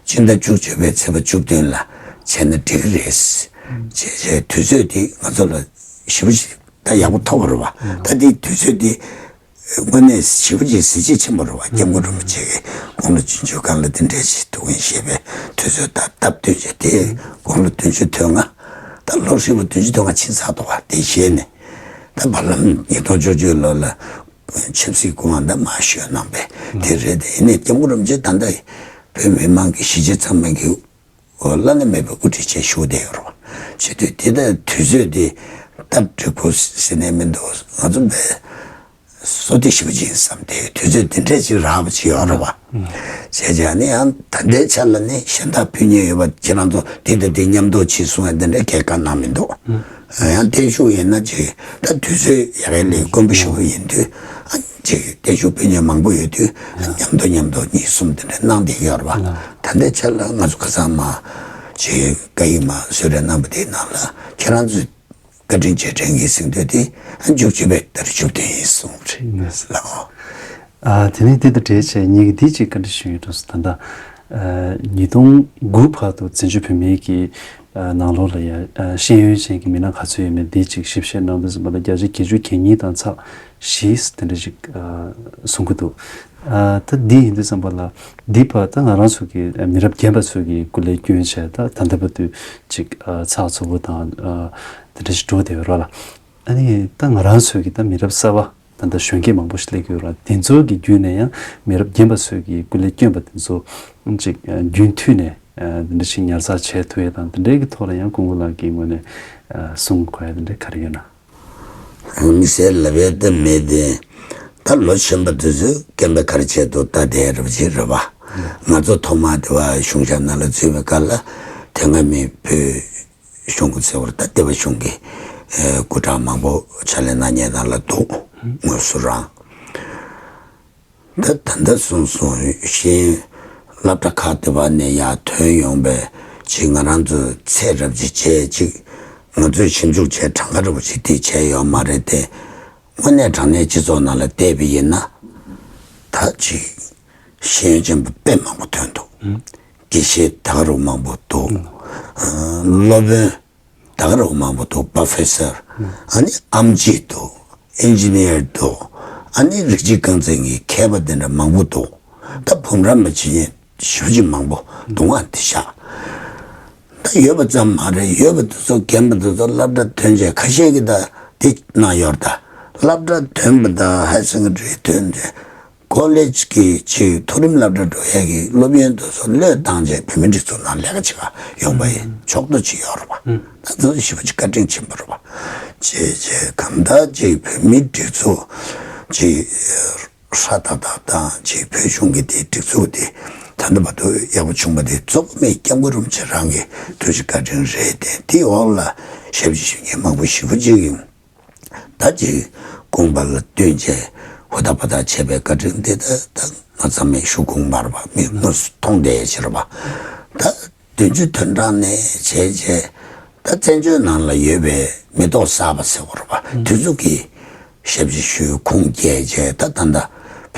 སྤྱི་ཟླ་བཅུ་གཅིག་པའི་ཚེས་པ་བཅུ་བདུན་ལ་བྱས་ན་འགྲིག་གི་རེད། བྱས་བྱས་དུས་ཚོད་དེ་ང་ཚོ་ལ་ཞེ་པོ་ཞིག་ད་ཡག་པོ་ཐོབ་པ་རེད་བ། ད་དེའི་དུས་ཚོད་དེ་དངོས་གནས་ཞེ་པོ་ཅིག་གཟི་བརྗིད་ཆེན་པོ་རེད་བ། སྐྱབས་མགོན་རིན་པོ་ཆེ་གིས་དགུང་ལོ་བཅུ་བཅུ་སྒང་ལ་འདི་འདྲའི་ཞིག་ཐུགས་འགན་བཞེས་པའི་དུས་ཚོད་དང་སྟབས་བསྟུན་བྱས་ཏེ་དགུང་ལོ་བདུན་ཅུ་དོན་ལྔ། ད་ལོ་ཧྲིལ་པོ་བདུན་ཅུ་དོན་ལྔ་ཕྱིན་ཚར་འདུག་བ། དེ་བཞེས་ནས་ད་བར་ལམ་ཉིས་སྟོང་བཅུ་གཅིག་ལོ་ལ་ཆབ་སྲིད་སྐུ་དབང་ད་མར་བཞེས་གནང་པས་དེ་རེད། དེ་ཡིན་ནའི་སྐྱབས་མགོན་རིན་པོ་ཆེ་ད་ལྟ་བོད་མི་མང་གི་གཞིས་བྱེས་ཚང་མ་གི་འོ་བླ་ན་མེད་པའི་དབུ་ཁྲིད་ཅིག་བཞུགས་བསྡད་ཡོད་རེད་བ། བྱེད་དུས་དེ་ལྟར་དུས་ཚོད་དེ་སྟབས་འགྲིག་པོ་ཟེར་ནས་མི་འདུག་ང་ཚོ་དཔེ་བསོད་བདེ་ཞེ་པོ་ཅིག་ཡིན་བསམ་སྟེ། དུས་ཚོད་དེ་འདྲས་ཅིག་རག་པ་ཅིག་ཡོད་རེད་བ། བྱས་བྱས་ནས་ཡང་ད་ལྟའི་ཆ་ལ་ནི་གཞན་དག་ཕུལ་མཁན་ཡོད་པ། ཁྱེད་རང་ཚོ་དེ་དང་དེ་མཉམ་དུ་བྱེད་གསུང་ཡ་དེ་འདྲས་གང་གནང་མི་འདུག་ཡང་བརྟན་བཞུགས་ཡིན་ན་ཅིག་ད་དུས་ཚོད་ཡག་གི་ལས་དཀོན་པོ་ཞེ་པོ་ཡིན་དུས་ཨ་ཅིག་བརྟན་བཞུགས་ཕུལ་མཁན་མང་པོ་ཡོད་དུས་མཉམ་དུ་མཉམ་དུ་གཉིས་གསུམ་དེ་འདྲ་གནང་བསྡད་ཡོད་རེད་བ། ད་ལྟའི་ཆ་ལ་ང་ཚོ་ཁ་སང་མ་ཅིག་བཀའ་ཡིག་མ་གསོལ་རས་གནང་བ་དེའི་ནང་ལ་ཁྱེད་རང་ཚོས་བཀའ་དྲིན་རྗེས་དྲན་གྱི་གཟེངས་བསྟོད་དེ་མཇུག་བསྒྲིལ་བའི་ཟླ་བཅུ་བདུན་ཡིན་གསུངས་རེད་ལགས། ཨ་དེ་ནས་དེ་དང་འབྲེལ་བྱས་ངེད་ཀྱིས་འདི་གཅིག་བཀའ་འདྲི་ཞུ་ཡི་འགྲོ་སོང་། ད་ལྟ་ཉིས་སྟོང་དགུ་བར་དུ་བཙན་བྱོལ་བོད་མིའི་གི་ ནང་ལོགས་ལ་ཡང་ཤེས་ཡོན་ཅན་གྱི་མི་སྣ་ག་ཚོད་ཡོད་མེད་འདི་ཅིག་ཞིབ་བཤེར་གནང་དུས་ཙམ་པ་ལ་བརྒྱ་ཆ་བརྒྱད་ཅུ་གྱ་གཉིས་དང་ཚེག་བཞི་དེ་འདྲ་ཞིག་གསུང་གི་འདུག་ད་འདི་ཡིན་དུས་ཙམ་པ་ལ་འདི་བར་ད་ང་རང་ཚོ་གི་མི་རབས་རྒན་པ་ཚོས་ཀྱི་སྐུ་ལས་བསྐྱོན་བྱས་ད་ད་ལྟ་བར་དུ་ཅིག་ཚགས་ཚུད་པོ་དང་དེ་འདྲ་ཞིག་འགྲོ་བསྡད་ཡོད་རེད་ལ། ཨ་ནི་ད་ང་རང་ཚོའི་གི་ད་མི་རབས་གསར་པ་ད་ལྟ་གཞོན་སྐྱེས་མང་པོ་ཞིག་སླེབས་ཀྱི་ཡོད་ར། དེ་ཚོ་གི་བརྒྱུད་ནས་ཡང་མི་རབས་རྒན་པ་ཚོས་ཀྱི་སྐུ་ལས་བསྐྱོན་པ་དེ་ཚོ་ཅིག་རྒྱུན་མཐུད་ནས་དེ་འདྲ་ཞིག་ཉར་ཚགས་བྱས་ཐུབ་ཡས་དང་དེ་འདྲའི་གི་ཐོག་ལ་ཡང་སྐུ་ངོ་ལགས་ཀྱི་ངོས་ནས་གསུང་དགོས་ཡ་དེ་འདྲ་ག་རེ་ཡོད་ན། དམིགས་བསལ་ལབ་ཡས་ད་མེད་དེ། ད་ལོ་ཆེན་པོ་དེ་ཚོས་སྐད་འབོད་ག་རེ་བྱས་འདུག་ལྟ་བསྡད་རབས་ཅིག་རེད་པ། ང་ཚོ་ཐོག་མ་དེ་བ་གཞུང་ཞབས་ནང་ལ་འཛུལ་བའི་སྐབས་ལ་དེ་སྔ་མི་བོད་གཞུང་གི་ཚེ་བར་ད་སྡེ་པ་གཞུང་གི་སྐུ་དྲག་མང་པོ་ཕྱག་ལས་གནང་མཁན་ནང་ལ་འདུག་དངོས་སུ་རང་། ད་ད་ལྟ་སོང་སོང་ཤེས་ཡོན་སློབ་གྲྭ་ཁག་དེ་བ་ནས་ཡར་ཐོན་ཡོང་པའི་ཅིག་ང་རང་ཚོ་ཚད་རབས་ཅིག་བྱས་ཅིག་ང་ཚོས་ཞིབ་འཇུག་བྱས་གྲངས་ཀ་འདྲ་པོ་ཅིག་དེ་བྱས་ཡོད་མ་རེད་དེ། དངོས་གནས་དྲང་གནས་སྤྱི་ཚོགས་ནང་ལ་བལྟས་པ་ཡིན་ན། ད་ཅིག་ཤེས་ཡོན་ཅན་པ་དཔེ་མང་པོ་ཐོན་འདུག་དགེ་བཤེས་ད་ག་རུ་མང་པོ་འདུག་སློབ་དཔོན་ད་ག་རུ་མང་པོ་འདུག་པོ་རོ་ཕེ་སར། ཨ་ནི་ཨེམ་ཆི་འདུག་ཨིན་ཇི་ནི་ཡར་འདུག་ཨ་ནི་རིགས་གཅིག་རྐང་འཛིན་གྱི་མཁས་པ་དེ་འདྲ་མང་པོ་འདུག་ད་འབུམ་རམས་པ་བྱེད་མཁན་ཞེ་པོ་ཅིག་མང་པོ་འདུག་ཨ་དེ་ཤག་ད་ཡོད་པ་ཙམ་མ་རེད། ཡོད་པ་དེ་ཚོ་རྒན་པ་དེ་ཚོ་སློབ་གྲྭ་ཐོན་རྗེས་ཁ་ཤས་ཀྱིས་ད་དེ་གནང་ཡོད་རེད། ད་སློབ་གྲྭ་ཐོན་པ་དང་ཧའི་སེ་ཀན་ཌ་རི་ཐོན་རྗེས་ཀོ་ལེཇ་གི་ཅིག་མཐོ་རིམ་སློབ་གྲྭ་འགྲོ་ཡས་ཀྱི་སློབ་ཡོན་དེ་ཚོ་བློས་བཏང་རྗེས་བོད་མིའི་སྒྲིག་འཛུགས་ནང་ལས་ཀ་བྱེད་ག་ཡོང་པ་ཡིན་ཕྱོགས་གཏོགས་ཅིག་ཡོད་རེད་པ། ད་དེ་ཚོ་ཞེ་པོ་ཅིག་བཀའ་དྲིན་ཆེན་པོ་རེད་པ། བྱས་རྗེས་གང་ལྟར་ཅིག་བོད་མིའི་སྒྲིག་འཛུགས་ཅིག་སྲ་ཐག་ཐག་དང་ཅིག་བོད་གཞུང་གི་དེ་སྒྲིག་འཛུགས་དེ་ད་ལྟ་བར་དུ་ཡག་པོ་བྱུང་བ་དེ་གཙོ་བོ་མི་སྐྱབས་མགོན་རིན་པོ་ཆེ་རང་གི་ཐུགས་རྗེ་བཀའ་དྲིན་རེད་དེ། དེའི་འོག་ལ་ཞབས་ཕྱི་ཞུ་མཁན་མང་པོ་ཞེ་པོ་ཅིག་ཡིན། ད་ཅིག་དགོངས་པ་ལ་བསྟུན་བྱས་ཧུར་ཐག་པ་ཐག་བྱས་པའི་བཀའ་དྲིན་དེ་ད་ད་ང་ཚང་མས་ཞུ་དགོངས་པ་རེད་པ། མི་དངོས་སུ་མཐོང་བསྡད་ཡས་ཅིག་རེད་པ། ད་བདུན་ཅུ་དོན་གྲངས་ནས་བྱས་བྱས་ད་བཙན་བྱོལ་ནང་ལ་ཡོད་པའི་མི་ཐོག་གསར་པ་ཟེར་བ་རེད་པ། དེ་ཚོ་གིས་ཞབས་ཕྱི་ཞུ་ཁུངས་སྐྱེལ་བྱས་ད་ད་ལྟ་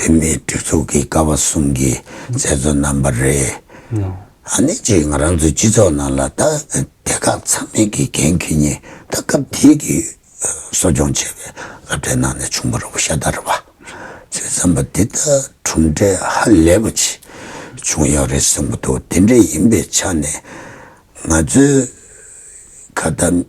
བོད་མིའི་སྒྲིག་འཛུགས་ཀྱི་ཀ་བ་གསུམ་གྱི་མཛད་གཙོ་རྣམ་པ་རེད། ཨ་ནི་ཅིག་ང་རང་ཚོའི་སྤྱི་ཚོགས་ནང་ལ་ད་སྡེ་ཁག་ཚང་མས་ཀྱི་འགན་འཁྱེར་མཁན་ད་སྐབས་དེའི་གི་གསོ་སྐྱོང་བྱས་པའི་སློབ་གྲྭའི་ནང་ནས་བྱུང་བ་རེད་པ། ཤ་སྟག་རེད་པ། བྱས་ཙམ་པ་འདི་ལྟར་གྲུབ་འབྲས་ཧ་ལས་པ་ཅིག་བྱུང་ཡོད་རེད་བསམ་གྱི་འདུག་དེ་འདྲ་ཡིན་པའི་ཆ་ནས་ང་ཚོའི་ཁ་ད་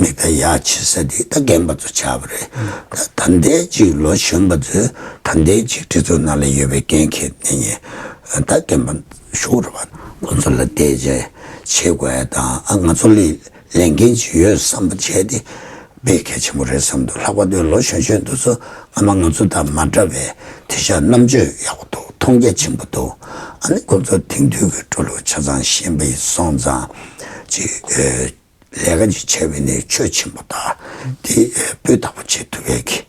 མིག་ལྟ་ཡག་བྱེད་ས་འདི་ད་རྒན་པ་ཚོ་ཆགས་པ་རེད། ད་ད་ལྟའི་ཅིག་ལོ་གཞོན་པ་ཚོས་ད་ལྟའི་ཅིག་སྒྲིག་འཛུགས་ནང་ལ་ཡོད་པའི་འགན་འཁྱེར་གནང་མཁན་ད་རྒན་པ་ཞུ་རེད་པ། ཁོང་ཚོ་ལ་བལྟས་བྱས་བྱེད་དགོས་ཡ་དང་ཨ་ང་ཚོ་ལ་ལས་འགན་ཅིག་ཡོད་བསམ་པ་བྱས་ཏེ་དཔེ་གལ་ཆེན་པོ་རེད་བསམ་འདུག་ལྷག་པར་དུ་ལོ་གཞོན་གཞོན་དེ་ཚོ་སྔ་མ་ང་ཚོ་དང་མ་འདྲ་བའི་དེ་ཤ་རྣམ་དཔྱོད་ཡག་པོ་འདུག་མཐོང་རྒྱ་ཆེན་པོ་འདུག་ཨ་ནི་ཁོ་ཚོ་དེང་དུས་ཀྱི་འགྲོ་ལུགས་ཆ་ཚང་ཤེས་པ་ཡིན་སོང་ཙང་ཅིག་ལས་ཀ་ཅིག་བྱས་པ་ཡིན་ན་ཆོད་ཆེན་པོ་དང་དེ་སྤུས་དག་པོ་བྱེད་ཐུབ་ཡས་ཀྱི་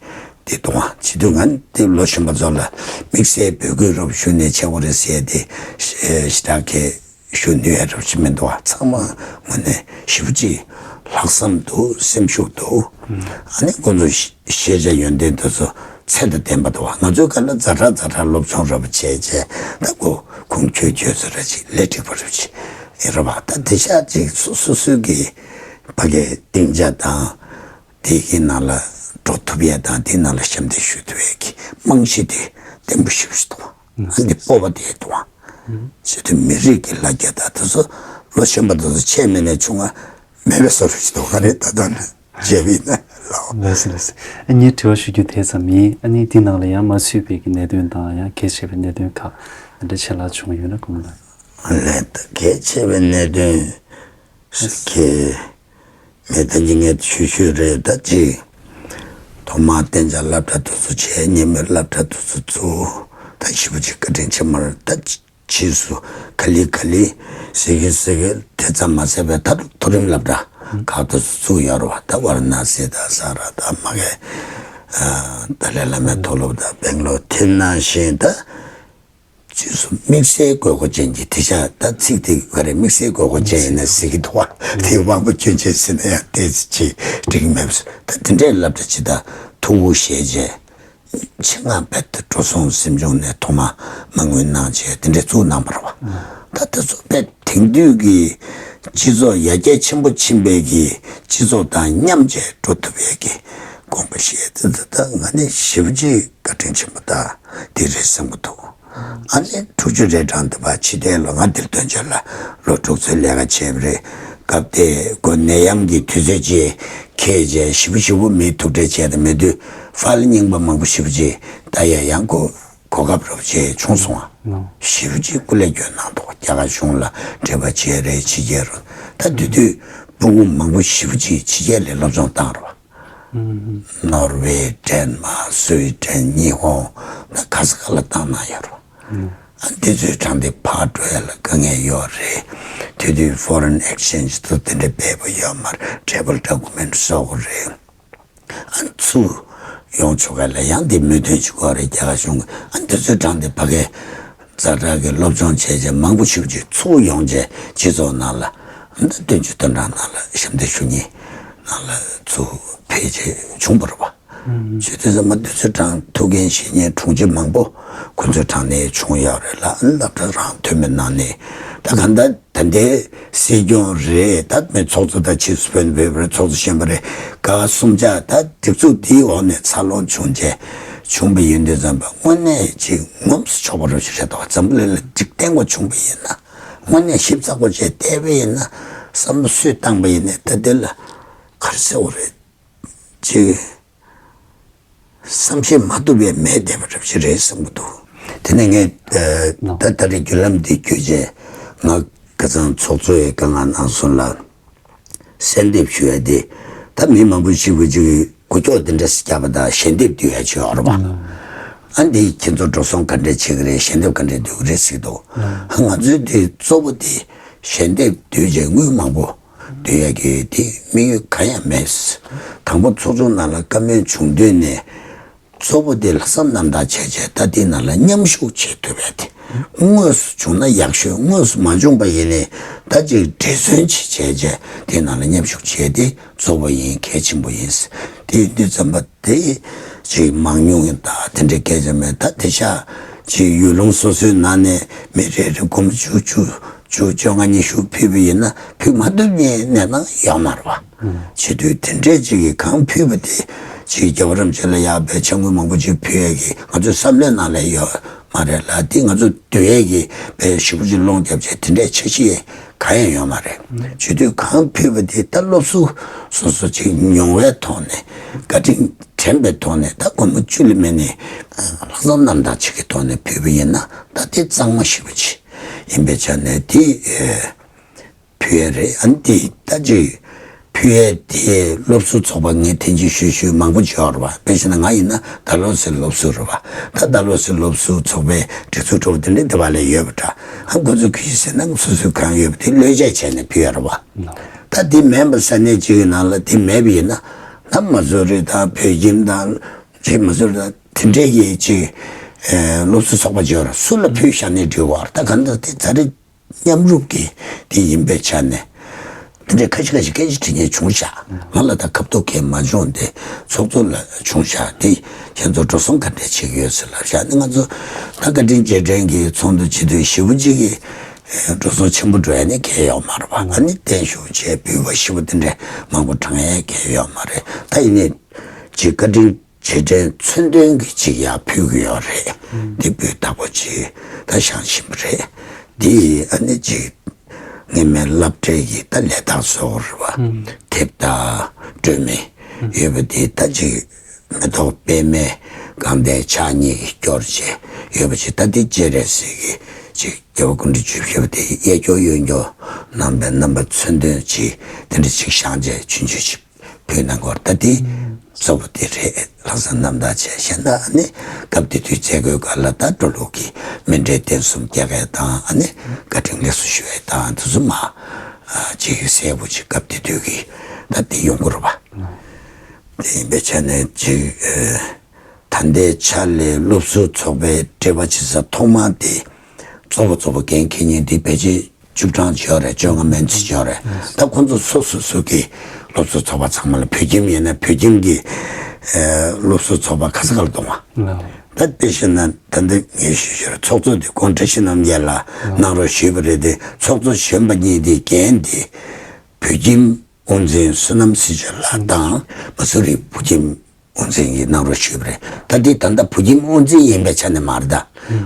དེ་གཏོང་བ་བྱེད་དུས་ང་དེ་ལོ་གཞོན་པ་ཚོ་ལ་དམིགས་བསལ་འབོད་སྐུལ་རོབ་ཞུ་ནས་བྱེད་དགོས་རེད་ཟེར་ཏེ་ཞེ་དྲག་གི་ཞུ་ནུས་ཡ་རབ་ཅིག་མི་འདུག་བ། ཚང་མ་དངོས་གནས་ཞེ་པོ་ཅིག་ལྷག་བསམ་འདུག་སེམས་ཤུགས་འདུག་ཨ་ནི་ཁོང་ཚོ་ཤེས་བྱ་ཡོན་ཏན་དེ་ཚོ་ཚད་དང་ལྡན་པ་འདུག་བ། ང་ཚོའི་སྐབས་ལ་ཛ་དྲག་ཛ་དྲག་སློབ་སྦྱོང་ར་བ་བྱས་བྱས་ད་ཁོ་ཁུངས་འཁྱོལ་འཁྱོལ་ཚོ་ར་ཅིག་ལས་འགྲིག་པ་ར་བ་ཅིག་ཡིན་ར་བ། ད་དེ་ཤ་ཅིག་སོ་སོ་སོའི་གི་ཕ་གའི་སྡིངས་ཆ་དང་དེ་གི་ནང་ལ་འགྲོ་ཐུབ་ཡས་དང་དེ་ནང་ལ་ཞབས་འདེགས་ཞུ་ཐུབ་ཡས་ཀྱི་རྨང་གཞི་དེ་བརྟན་པོ་ཞེ་པོ་ཅིག་འདུག་བ། ཨ་འདི་སྤོབས་པ་དེ་འདུག་ཨ། བྱས་ཏེ་མི་རིགས་ཀྱི་ལ་རྒྱ་དང་དེ་ཚོ་ལོ་གཞོན་པ་དེ་ཚོ་ཆེས་མེད་ནས་ཆུང་བ་མེད་པའི་བཟོ་འདྲ་ཞིག་འདུག་ག་རེད་ད་ལྟ་ནས་བྱས་པ་ཡིན་ན་ལགས། ལགས་སོ་ལགས་སོ། ཨ་ངས་དྲི་བ་ཞུ་རྒྱུ་དེ་ཙམ་ཡིན། ཨ་ནི་འདི་ནང་ལ་ཡང་མ་ཚུད་པའི་གི་གནད་དོན་དང་ཡང་གལ་ཆེ་བའི་གནད་དོན་ཁག་འདི་འདྲ་ཆེད་ལ་བྱུང་ཡོད་ན་སྐུ་ངོ་ལགས། ལགས་ད་གལ་ཆེ་བའི་གནད་དོན་ཟེར་གི་མེད་ད་ཉིན་ངས་ཞུ་ཞུས་རེད། ད་ཅིག་ཐོག་མར་གཏན་འཇགས་སློབ་གྲྭ་དེ་ཚོ་བྱས། ཉིན་མོའི་སློབ་གྲྭ་དེ་ཚོ་བཙུགས། ད་ཞེ་པོ་ཅིག་བཀའ་དྲིན་ཆེ་མ་རེད། ད་ཕྱིས་སུ་ག་ལེ་ག་ལེ་ཟེར་གི་ཟེར་གི་དེ་ཙམ་མ་ཟད་པའི་ད་མཐོ་རིམ་སློབ་གྲྭ་ཁག་དེ་ཚོ་བཙུགས་ཡོད་རེད་བ། ད་ཝཱ་ར་ཎ་སི་དང་ས་ར་དང་མ་གི་ཏཱ་ལའི་བླ་མའི་མཐོ་སློབ་དང་སྦེང་ལོར་དེ་ནང་བཞིན་ད། ཕྱིས་སུ་དམིགས་བསལ་དགོས་མཁོ་ཅན་གྱི་དེ་ཤ་ད་ཚིག་དེ་ག་རེ་དམིགས་བསལ་དགོས་མཁོ་ཅན་ཡིན་ན་ཟེར་གྱི་འདུག་བ། དེ་དབང་པོ་སྐྱོན་ཅན་ཟེར་ན་ཡང་ཏོག་ཙམ་ཅིག་འགྲིག་གི་མེད་པ། ད་དེ་འདྲའི་སློབ་གྲྭ་ཅིག་ད་ཐུགས་ཁུར་བཞེས་བྱས་ཆེད་མངགས་རྦད་དེ་འགྲོ་སོང་སེམས་ཆུང་ནས་ཐོག་མ་མ་དངུལ་གནང་བྱས་དེ་འདྲའི་བཙུགས་གནང་བ་རེད་བ། ད་དེ་ཚོ་དཔེ་དེང་དུས་ཀྱི་ སྤྱི་ཚོགས་ཡར་རྒྱས་ཆེན་པོ་ཕྱིན་པའི་གི་སྤྱི་ཚོགས་དང་མཉམ་བཅས་འགྲོ་ཐུབ་ཡས་ཀྱི་དགོངས་པ་བཞེས་ཏེ་ད་ང་ནི་ཞེ་པོ་ཅིག་བཀའ་དྲིན་ཆེན་པོ་ད་འདི་རེད་བསམ་གི་འདུག་ཨ་ནི་དྲུག་ཅུ་རེ་གྲངས་དེ་བ་ཕྱི་རྒྱལ་ལ་ང་འདིར་སྟོན་ཆོས་ལ་ལོ་དྲུག་ཚོད་ལས་ཀ་བྱས་པ་རེད། སྐབས་དེ་ཁོ་ནད་ཡམས་ཀྱི་དུས་ཚོད་ཅིག་འཁེལ་རྗེས་ཞེ་པོ་ཞེ་པོ་མིས་ཐུག་འཕྲད་བྱས་ད་མེད་དུས་ཕལ་རྙིང་པ་མང་པོ་ཞེ་པོ་ཅིག་ད་ཡ་ཡང་ཁོ་གོ་སྐབས་རོབ་ཅེས་བྱུང་སོང་ཨ། ཞེ་པོ་ཅིག་སྐུ་ལས་སྐྱོན་གནང་འདུག་རྒྱ་གར་གཞུང་ལ་འབྲེལ་བ་བྱས་རེད་ཕྱི་རྒྱལ་རུ། ད་དེ་དུས་སྤུ་གུ་མང་པོ་ཞེ་པོ་ཅིག་ཕྱི་རྒྱལ་ལ་སློབ་སྦྱོང་བཏང་རེད་བ། ནོར་ཝེ་ཌེན་མཱག་སུའི་ཌེན་ཉི་ཧོང་ད་ག་ས་ག་ལ་བཏང་གནང་ཡོད་རེད་བ། ཨ་འདི་ཚོའི་གྲངས་དེ་ཕར་འགྲོ་ཡ་ལ་དཀའ་ངལ་ཡོད་རེད། དེ་དུས་ཕོ་རེན་ཨེག་ཅེན་ཇི་དང་དེ་འདྲ་འབེལ་པོ་ཡོད་མ་རེད། ཊེ་བལ་ཌོ་ཀུ་མེན་ཊི་བཟོ་དགོས་རེད། ཨ་ཚུར་ཡོང་ཆོག་ག་ལ་ཡང་འདི་མོས་མཐུན་བྱེད་དགོས་རེད་རྒྱ་གར་གཞུང་གི། ཨ་འདི་ཚོའི་གྲངས་དེ་ཕ་གའི་ཛ་དྲག་གི་སློབ་སྦྱོང་བྱས་རྗེས་མང་པོ་ཞེ་པོ་ཅིག་ཚུར་ཡོང་རྗེས་སྤྱི་ཚོགས་ནང་ལ་ཨ་ད་བསྟན་བཅོས་དོན་གྲངས་ནང་ལ་ཞབས་འདེགས་ཞུ་མཁན་ནང་ལ་ཚུར་ཕེབས་རྗེས་བྱུང་བ་རེད་བ། ཆོས་དད་ཟབ་མོ་འདི་ཚོའི་གྲངས་ཐུགས་འགན་བཞེས་མཁན་དྲུང་ཆེ་མང་པོ་ཁོ་ཚོའི་གྲངས་ནས་བྱུང་ཡོད་རེད་ལ། ཨ་སློབ་གྲྭ་རང་ཐོན་མི་ནང་ནས་ད་ག་འདྲ། ད་ལྟའི་སྲིད་སྐྱོང་རེད། ད་མི་ཚོགས་གཙོ་ད་ཆིབས་སུ་ཕེབས་ཕེབས་རེད། ཚོགས་གཙོ་གཞོན་པ་རེད། ག་གསུམ་ཆ་ད་སྒྲིག་འཛུགས་འདིའི་འོག་ནས་འཚར་ལོངས་བྱུང་རྗེས་བྱུང་བ་ཡིན་དུས་ཙམ་པ་དངོས་གནས་ཅིག་ངོམས་སུ་ཆོག་པ་རུ་ཞིག་རེད་དོ། འཛམ་བུ་གླིང་ལ་འགྲིག་བརྟན་པོ་བྱུང་བ་ཡིན་ན་དངོས་གནས་ཞིབ་ཚགས་པོ་བྱས་བལྟས་པ་ཡིན་ན་བསམ་བློ་སུས་བཏང་པ་ཡིན་ནའི་ད་འདི་ལ་ག་རེ་ཟེར་དགོས་རེད། ཅིག་བསམ་ཤེས་མ་ཐུབ་པའི་མེད་བསྡད་པ་འདྲ་ཞིག་རེད་བསམ་གྱི་འདུག་དེ་ནས་ངས་ཨ་ད་ད་རེས་བརྒྱུད་ལམ་འདི་བརྒྱུད་རྗེས་ང་ཁ་སང་ཚོགས་གཙོ་ཡི་བཀའ་མངགས་གནང་སོང་ལ་གསལ་འདེབས་ཞུ་ཡ་དེ་ད་མི་མང་པོ་ཞིག་གིས་ཅིག་འགུལ་སྐྱོད་འདི་འདྲ་ཞིག་བརྒྱབ་པ་དང་ཞལ་འདེབས་བསྡུ་ཡ་ཅིག་ཡོད་རེད་པ། ཨ་འདི་ཁྱེད་ཚོ་འགྲོ་སོང་ག་འདྲས་བྱེད་ཀྱི་རེད། ཞལ་འདེབས་ག་འདྲས་བསྡུ་གི་རེད་ཟེར་གྱི་འདུག་ང་ཚོའི་འདི་གཙོ་བོ་དེ་ཞལ་འདེབས་བསྡུས་རྗེས་དངུལ་མང་པོ་བསྡུ་ཡ་གི་དེ་དམིགས་ཡུལ་གང་ཡང་མེད། དང་པོ་ཚོགས་ཆུང་ནང་ལ་བཀའ་མོལ་བྱུང་དུས་ནས་གཙོ་བོ་དེ་ལྷག་བསམ་རྣམ་དག་བྱས་བྱས་ད་དེ་ནང་ལ་མཉམ་ཞུགས་བྱེད་ཐུབ་པ་དེ་དངོས་སུ་བྱུང་ན་ཡག་ཤོས། དངོས་སུ་མ་བྱུང་པ་ཡིན་ནའི་ད་ཅིག་འབྲེལ་མཚོན་ཅིག་བྱས་བྱས་དེ་ནང་ལ་མཉམ་ཞུགས་བྱས་ཏེ་གཙོ་བོ་ཡིན། གལ་ཆེན་པོ་ཡིན། དེ་ཡིན་དུས་ཙམ་པ་དེ་ཅིག་མང་ཉུང་ཡིན་ད་དེ་འདྲའི་སྐད་ཆ་མེད། ད་དེ་ཤ་ཅིག་ཡུལ་ལུང་སོ་སོའི་ནང་ནས་མི་རེ་རེ་སྒོར་མོ་བཅུ་བཅུ་བཅུ་བཅོ་ལྔ་ཉི་ཤུ་ཕུལ་བ་ཡིན་ན་ཕུལ་མ་ཐུབ་མཁན་གནས་སྟངས་ཡོད་མ་རེད་པ། བྱེད་དུས་དེ་འདྲས་ཅིག་གིས་གང་ཕུལ་བ་དེ་ཅིག་རྒྱལ་བ་རིན་པོ་ཆེ་ལ་ཡག་པའི་ཕྱག་དངུལ་མང་པོ་ཅིག་ཕུལ་ཡས་ཀྱི་ང་ཚོའི་བསམ་བློའི་ནང་ལ་ཡོད་མ་རེད་ལ། དེ་ང་ཚོ་བསྡུ་ཡས་ཀྱི་དཔེ་ཞེ་པོ་ཅིག་སློང་རྒྱབ་བྱས་དེ་འདྲས་འཆར་གཞི་གང་ཡང་ཡོད་མ་རེད། བྱེད་དུས་གང་ཕུལ་བ་དེ་ད་སློབ་ཟུར་སོ་སོ་ཅིག་མྱོང་བའི་ཐོག་ནས་བཀའ་དྲིན་དྲན་པའི་ཐོག་ནས་ད་སྒོར་མོ་བཅུ་ལས་མེད་ནས་ལྷག་བསམ་རྣམ་དག་ཅིག་གི་ཐོག་ནས་ཕུལ་བ་ཡིན་ན་ད་དེ་གཙང་མ་ཞེ་པོ་ཅིག་ཡིན་པའི་ཆ་ནས་དེ་ཕུལ་ཡས་རེད། ཨ་ནི་དེ་ད་ཅིག་ཕུལ་ཡས་དེ་སློབ་ཟུར་ཚོགས་པ་ངས་ཐེངས་གཅིག་ཞུས་ཞུས་མང་པོ་ཅིག་ཡོད་རེད་པ། དཔེ་བཞག་ན་ང་ཡིན་ན་ཌལ་ཧོ་སི་སློབ་ཟུར་རེད་པ། ད་ཌལ་ཧོ་སི་སློབ་ཟུར་ཚོགས་པའི་སྒྲིག་འཛུགས་གྲུབ་པ་དེ་འདྲ་འདི་བ་ལས་ཡོད་པ་འདྲ། ཨ་ཁོ་ཚོས་ག་རེ་ཟེར་ན་སོ་སོའི་གང་ཡོད་པ་དེ་བློས་བཅད་བྱས་ནས་ཕུལ་ཡས་རེད་པ། ད་དེ་མེད་པ་ས་གནས་གཅིག་གི་ནང་ལ་དེ་མེད་པ་ཡིན་ན་ད་མ་སུ་རི་དང་བོད་ཁྱིམ་དང་ཅིག་མ་སུ་རི་དང་དེ་འདྲས་ཀྱི་ཅིག་ཨེ་སློབ་ཟུར་ཚོགས་པ་ཅིག་ཡོད་རེད། སུ་ལ་ཕུལ་བཞག་ནས་འགྲིག་གོ། ད་ག་འདྲ་དེ་ད་རེས་མཉམ་རུབ་ཀྱི་དེ་ཡིན་པའི་ཆ་ནས་དེ་འདྲའི་ཁ་ཤས་ཁ་ཤས་སྐད་ཆ་དྲི་མཁན་བྱུང་ཤག་ང་ལ་ད་ཁ་ཐུག་གས་མ་བྱུང་སྟེ་ཚོགས་གཙོ་ལ་བྱུང་ཤག་དེ་ཁྱེད་ཚོ་འགྲོ་སོང་ག་འདྲས་བྱེད་ཀྱི་ཡོད་ཟེར་ལབ་ཤག་ནི་ང་ཚོ་ད་བཀའ་དྲིན་རྗེས་དྲན་གྱི་ཚོགས་འདུ་བྱེད་དུས་ཞེ་པོ་ཅིག་གི་འགྲོ་སོང་ཆེན་པོ་འགྲོ་ཡ་ནི་གལ་ཡོད་མ་རེད་པ། ཨ་ནི་བརྟན་བཞུགས་བྱས་འབུལ་བ་ཞེ་པོ་དེ་འདྲས་མང་པོ་བགྲང་ཡ་གལ་ཡོད་མ་རེད། ད་ཡིན་ནའི་ཅིག་བཀའ་དྲིན་རྗེས་དྲན་མཚོན་དོན་གྱི་ཅིག་ཡར་ཕུལ་གྱི་ཡོད་རེད། འདི་འབུལ་བདག་པོ་ཅིག་ད་བཞེངས་བཞིན་པ་རེད། འདི་ཨ་ནི་ཅིག་སྔོན་མའི་སློབ་གྲྭའི་གི་ད་ལས་རྟགས་བཟོ་དགོས་རེད་པ། དེབ་དང་སྒྲོན་མེ་ཡོད་པ་འདི་ད་ཅིག་མེ་ཏོག་པད་མའི་དགའ་ལྡན་ཕྱག་གཉིས་ཀྱིས་སྐྱོར་བྱས་ཡོད་པ་ཅིག་ད་འདི་སྤྱན་རས་གཟིགས་ཀྱི་ཅིག་རྒྱལ་བ་སྐུ་ཕྲེང་བཅུ་བཞི་པ་དེ་གཡས་སྐྱོར་གཡོན་སྐྱོར་གནང་བའི་རྣམ་པ་མཚོན་དོན་ཅིག་དེ་འདྲ་ཅིག་བཞེངས་བྱས་ཆུང་ཆུང་ཅིག་ཕུལ་གནང་དགོས་རེད། ད་དེ་གཙོ་བོ་དེ་རེད། ལྷག་བསམ་རྣམ་དག་བྱས་བཞག་ན་ཨ་ནི་སྐབས་དེ་དུས་མཛད་སྒོའི་སྐབས་ལ་ད་འགྲོ་ལུགས་ཀྱི་སྨིན་གྲོལ་རྟེན་གསུམ་རྒྱག་ཡས་དང་ཨ་ནི་བཀའ་དྲིན་ལེགས་སོ་ཞུ་ཡས་དང་དེ་ཚོ་མ་ཅིག་གསལ་པོ་ཅིག་སྐབས་དེ་དུས་ཀྱི་ད་དེ་ཡོང་གི་རེད་པ། དེ་ཡིན་པའི་ཆ་ནས་ཅིག་ད་ལྟའི་ཆ་ལས་སློབ་ཟུར་ཚོགས་པའི་འབྲེལ་བ་བྱེད་ས་ཐོག་མ་དེ་གཙོ་བོ་གཙོ་བོ་འགན་འཁྱེར་མཁན་དེ་ཕལ་ཆེར་བཅུ་གྲངས་ཡོད་རེད། བཅོ་ལྔ་མན་ཆད་ཡོད་རེད། ད་ཁོང་ཚོ་སོ་སོ་སོ་གི་སློབ་གསོ་ཚོགས་པ་ཚང་མ་ལ་བོད་ཁྱིམ་ཡིན་ན་བོད་ཁྱིམ་གྱི་ཨེ་སློབ་གསོ་ཚོགས་པ་ག་ས་ག་ལ་གཏོང་བ། ད་དཔེ་བཤད་ན་ད་ལྟ་ངས་ཞུ་ཞུ་ར་ཚོགས་གཙོ་དེ་ཁོང་བཀྲ་ཤིས་རྣམ་རྒྱལ་ལགས་གནང་རོགས་ཞུས་པ་རེད་དེ། ཚོགས་གཙོ་གཞོན་པ་གཉིས་དེ་འགན་དེ་བོད་ཁྱིམ་དབུ་འཛིན་བསོད་ནམས་སྲི་ཆོས་ལགས་དང་མ་སུ་རི་བོད་ཁྱིམ་དབུ་འཛིན་གྱིས་གནང་རོགས་ཞུས་པ་རེད། ད་དེ་ད་ལྟ་བོད་ཁྱིམ་དབུ་འཛིན་ཡིན་པའི་ཆ་ནས་མ་རེད། ད་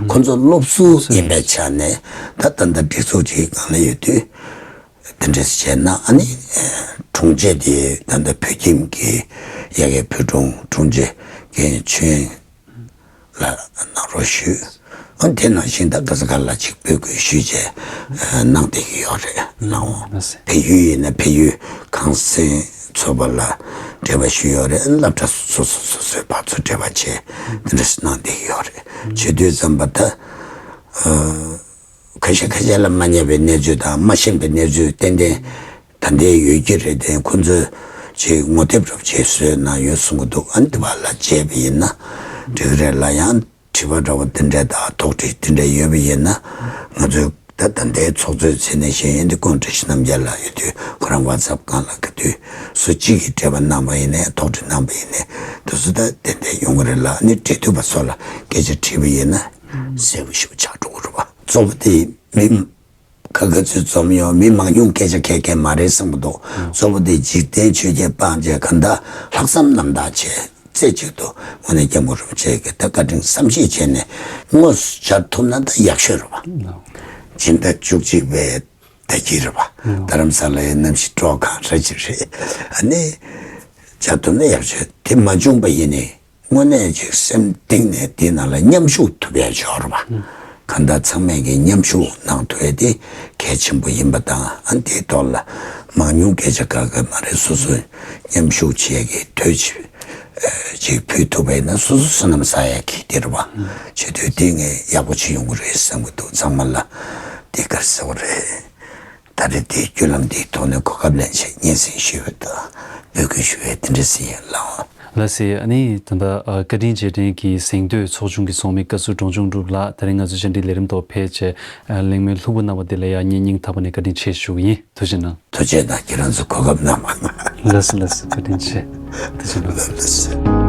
ཁོང་ཚོ་སློབ་ཟུར་ཡིན་པའི་ཆ་ནས་ད་ད་ལྟ་སྒྲིག་འཛུགས་ཅིག་སྒང་ལ་ཡོད་དུས། དེ་འདྲས་བྱས་ན་ཨ་ནི་དྲུང་ཆེ་དེ་ད་ལྟ་བོད་ཁྱིམ་གྱི་ཡ་གི་བོད་དྲུང་དྲུང་ཆེ་རྒན་ཆོས་ལགས་གནང་རོགས་ཞུས། ཨ་དེ་ནང་བཞིན་ད་ག་ས་ག་ལ་ཅིག་འབོད་སྐུལ་ཞུས་བྱས་གནང་བསྡད་ཀྱི་ཡོད་རེད། གནང་འོང་། ལགས་སེ། བལ་ཡུལ་ཡིན་ན་བལ་ཡུལ་གངས་སེང་ཚོགས་པ་ལ་འབྲེལ་བ་ཞུས་ཡོད་རེད། སློབ་གྲྭ་སོ་སོ་སོ་སོའི་བར་ཚོ་འབྲེལ་བ་བྱས་དེ་འདྲས་གནང་བསྡད་ཀྱི་ཡོད་རེད། བྱེད་དུས་ཙམ་པ་ད། ཁ་ཤས་ཁ་ཤས་ལ་མ་ཉན་པའི་གནས་ཚུལ་དང་མ་ཤེས་པའི་གནས་ཚུལ་ཏན་ཏན་ད་ལྟའི་ཡོད་ཀྱི་རེད་དེ། ཁོ་ཚོས་ཅིག་ངོ་དེབ་རོབ་ཅིག་བཟོས་གནང་ཡོད་གསུང་གི་འདུག་ཨ་ནི་དེ་བ་ལ་མཇལ་བ་ཡིན་ན་འགྲིག་གི་རེད་ལ། ཡང་དྲི་བ་འདྲ་བོ་དེ་འདྲ་དང་དོགས་འདྲི་དེ་འདྲ་ཡོད་པ་ཡིན་ན་ང་ཚོས་ད་ད་ལྟའི་ཚོགས་གཙོའི་མཚན་གནས་བཞེས་ཡོན་དེ་ཁོང་བཀྲ་ཤིས་རྣམ་རྒྱལ་ལགས་ཡོད་དུས་ཁོ་རང་ཝ་ཚབ་སྒང་ལ་ག་དུས་སུ་གཅིག་གིས་འབྲེལ་བ་གནང་བ་ཡིན་ནའི་དོགས་འདྲི་གནང་བ་ཡིན་ནའི་དེ་ཚོ་ད་ཏན་ཏན་ཡོང་གི་རེད་ལ། ཨ་ནི་འབྲེལ་མཐུད་པ་ཚོ་ལ་སྐད་ཆ་དྲིས་པ་ཡིན་ན་གསལ་པོ་ཞིག་ཆགས་འགྲོ་གི་རེད་པ། གཙོ་བོ་དེ་མི་ཁ་ཁ་ཚོས་འཛོམས་ཡོང་མི་མང་ཉུང་སྐད་ཆ་འཁེལ་མཁན་མ་རེད་བསམ་གྱི་འདུག་གཙོ་བོ་དེ་འཇིག་རྟེན་ཆོས་བརྒྱད་སྤངས་བྱས་གང་ལྟར་ལྷག་བསམ་རྣམ་དག་བྱས་རྩེ་གཅིག་ཏུ་དངོས་གནས་སྐྱབས་མགོན་རིན་པོ་ཆེ་གི་ད་བཀའ་དྲིན་བསམ་ཤེས་བྱས་ནས་དངོས་སུ་བཅར་ཐུབ་ན་ད་ཡག་ཤོས་རེད་པ། སྦྱིན་བདག་བཅུ་གཅིག་པའི་ད་གི་རེད་པ། རྡ་རམ་ས་ལའི་གནམ་གཤིས་དཀྲོག་ཁང་ར་ཅིག་རེད། ཨ་ནི་བཅར་ཐུབ་ན་ཡག་ཤོས། དེ་མ་བྱུང་པ་ཡིན་ནའི། དངོས་གནས་ཅིག་སེམས་གཏིང་ནས་དེའི་ནང་ལ་མཉམ་ཞུགས་ཐུབ་ཡ་ཆོག་རེད་པ། གང་ལྟར་ཚང་མས་ཀྱི་མཉམ་ཞུགས་གནང་ཐུབ་ཡ་དེ་གལ་ཆེན་པོ་ཡིན་པ་དང་། ཨ་དེའི་ཐོག་ལ་མང་ཉུང་སྐད་ཆ་དགག་གི་མ་རེད། སོ་སོ་མཉམ་ཞུགས་བྱེད་ཀྱི་དོད་ཅིག་ཅིག་ཕུལ་ཐུབ་པ་ཡིན་ན་སོ་སོ་བསོད་ནམས་བསགས་ཡ་གི་དེ་རེད་པ། བྱེད་དུས་དེ་ངས་ཡག་པོ་ཅིག་ཡོང་གི་རེད་བསམ་གྱི་འདུག་ཚང་མ་ལ་དེ་ག་རེ་ཟེར་བ་རེད། ད་རེས་དེའི་བརྒྱུད་ལམ་འདིའི་ཐོག་ནས་གོ་སྐབས་ལེན་ཆེད་སྙན་སེང་ཞུས་པ་དང་འབོད་སྐུལ་ཞུ་བའི་དེ་འདྲ་ཞིག་ཡིན། ལགས་འོང་། ལགས་སེ། ཨ་ནི་ད་ལྟ་ཨ་བཀའ་དྲིན་རྗེས་དྲན་གྱི་གཟེངས་བསྟོད་ཚོགས་ཆུང་གི་ཚོགས་མི་བཀའ་ཟུར་འབྲོང་ཆུང་གྲུབ་ལགས་ད་རིང་ང་ཚོའི་བཅར་འདྲིའི་ལས་རིམ་ཐོག་ཕེབས་བྱས་ཨ་གླེང་མོལ་ལྷུག་པོ་གནང་བ་དེ་ལ་ཡང་སྙིང་སྙིང་ཐག་པ་ནས་བཀའ་དྲིན་ཆེ་ཞུ་གི་ཡིན། ཐུགས་རྗེ་གནང་། ཐུགས་རྗེ་གནང་། ཁྱེད་རང་ཚོ་གོ་སྐབས་གནང་བ། ལགས་སོ་ལགས་སོ། བཀའ་དྲིན་ཆེ། ཐུགས་རྗེ་གནང་། ལགས་སོ།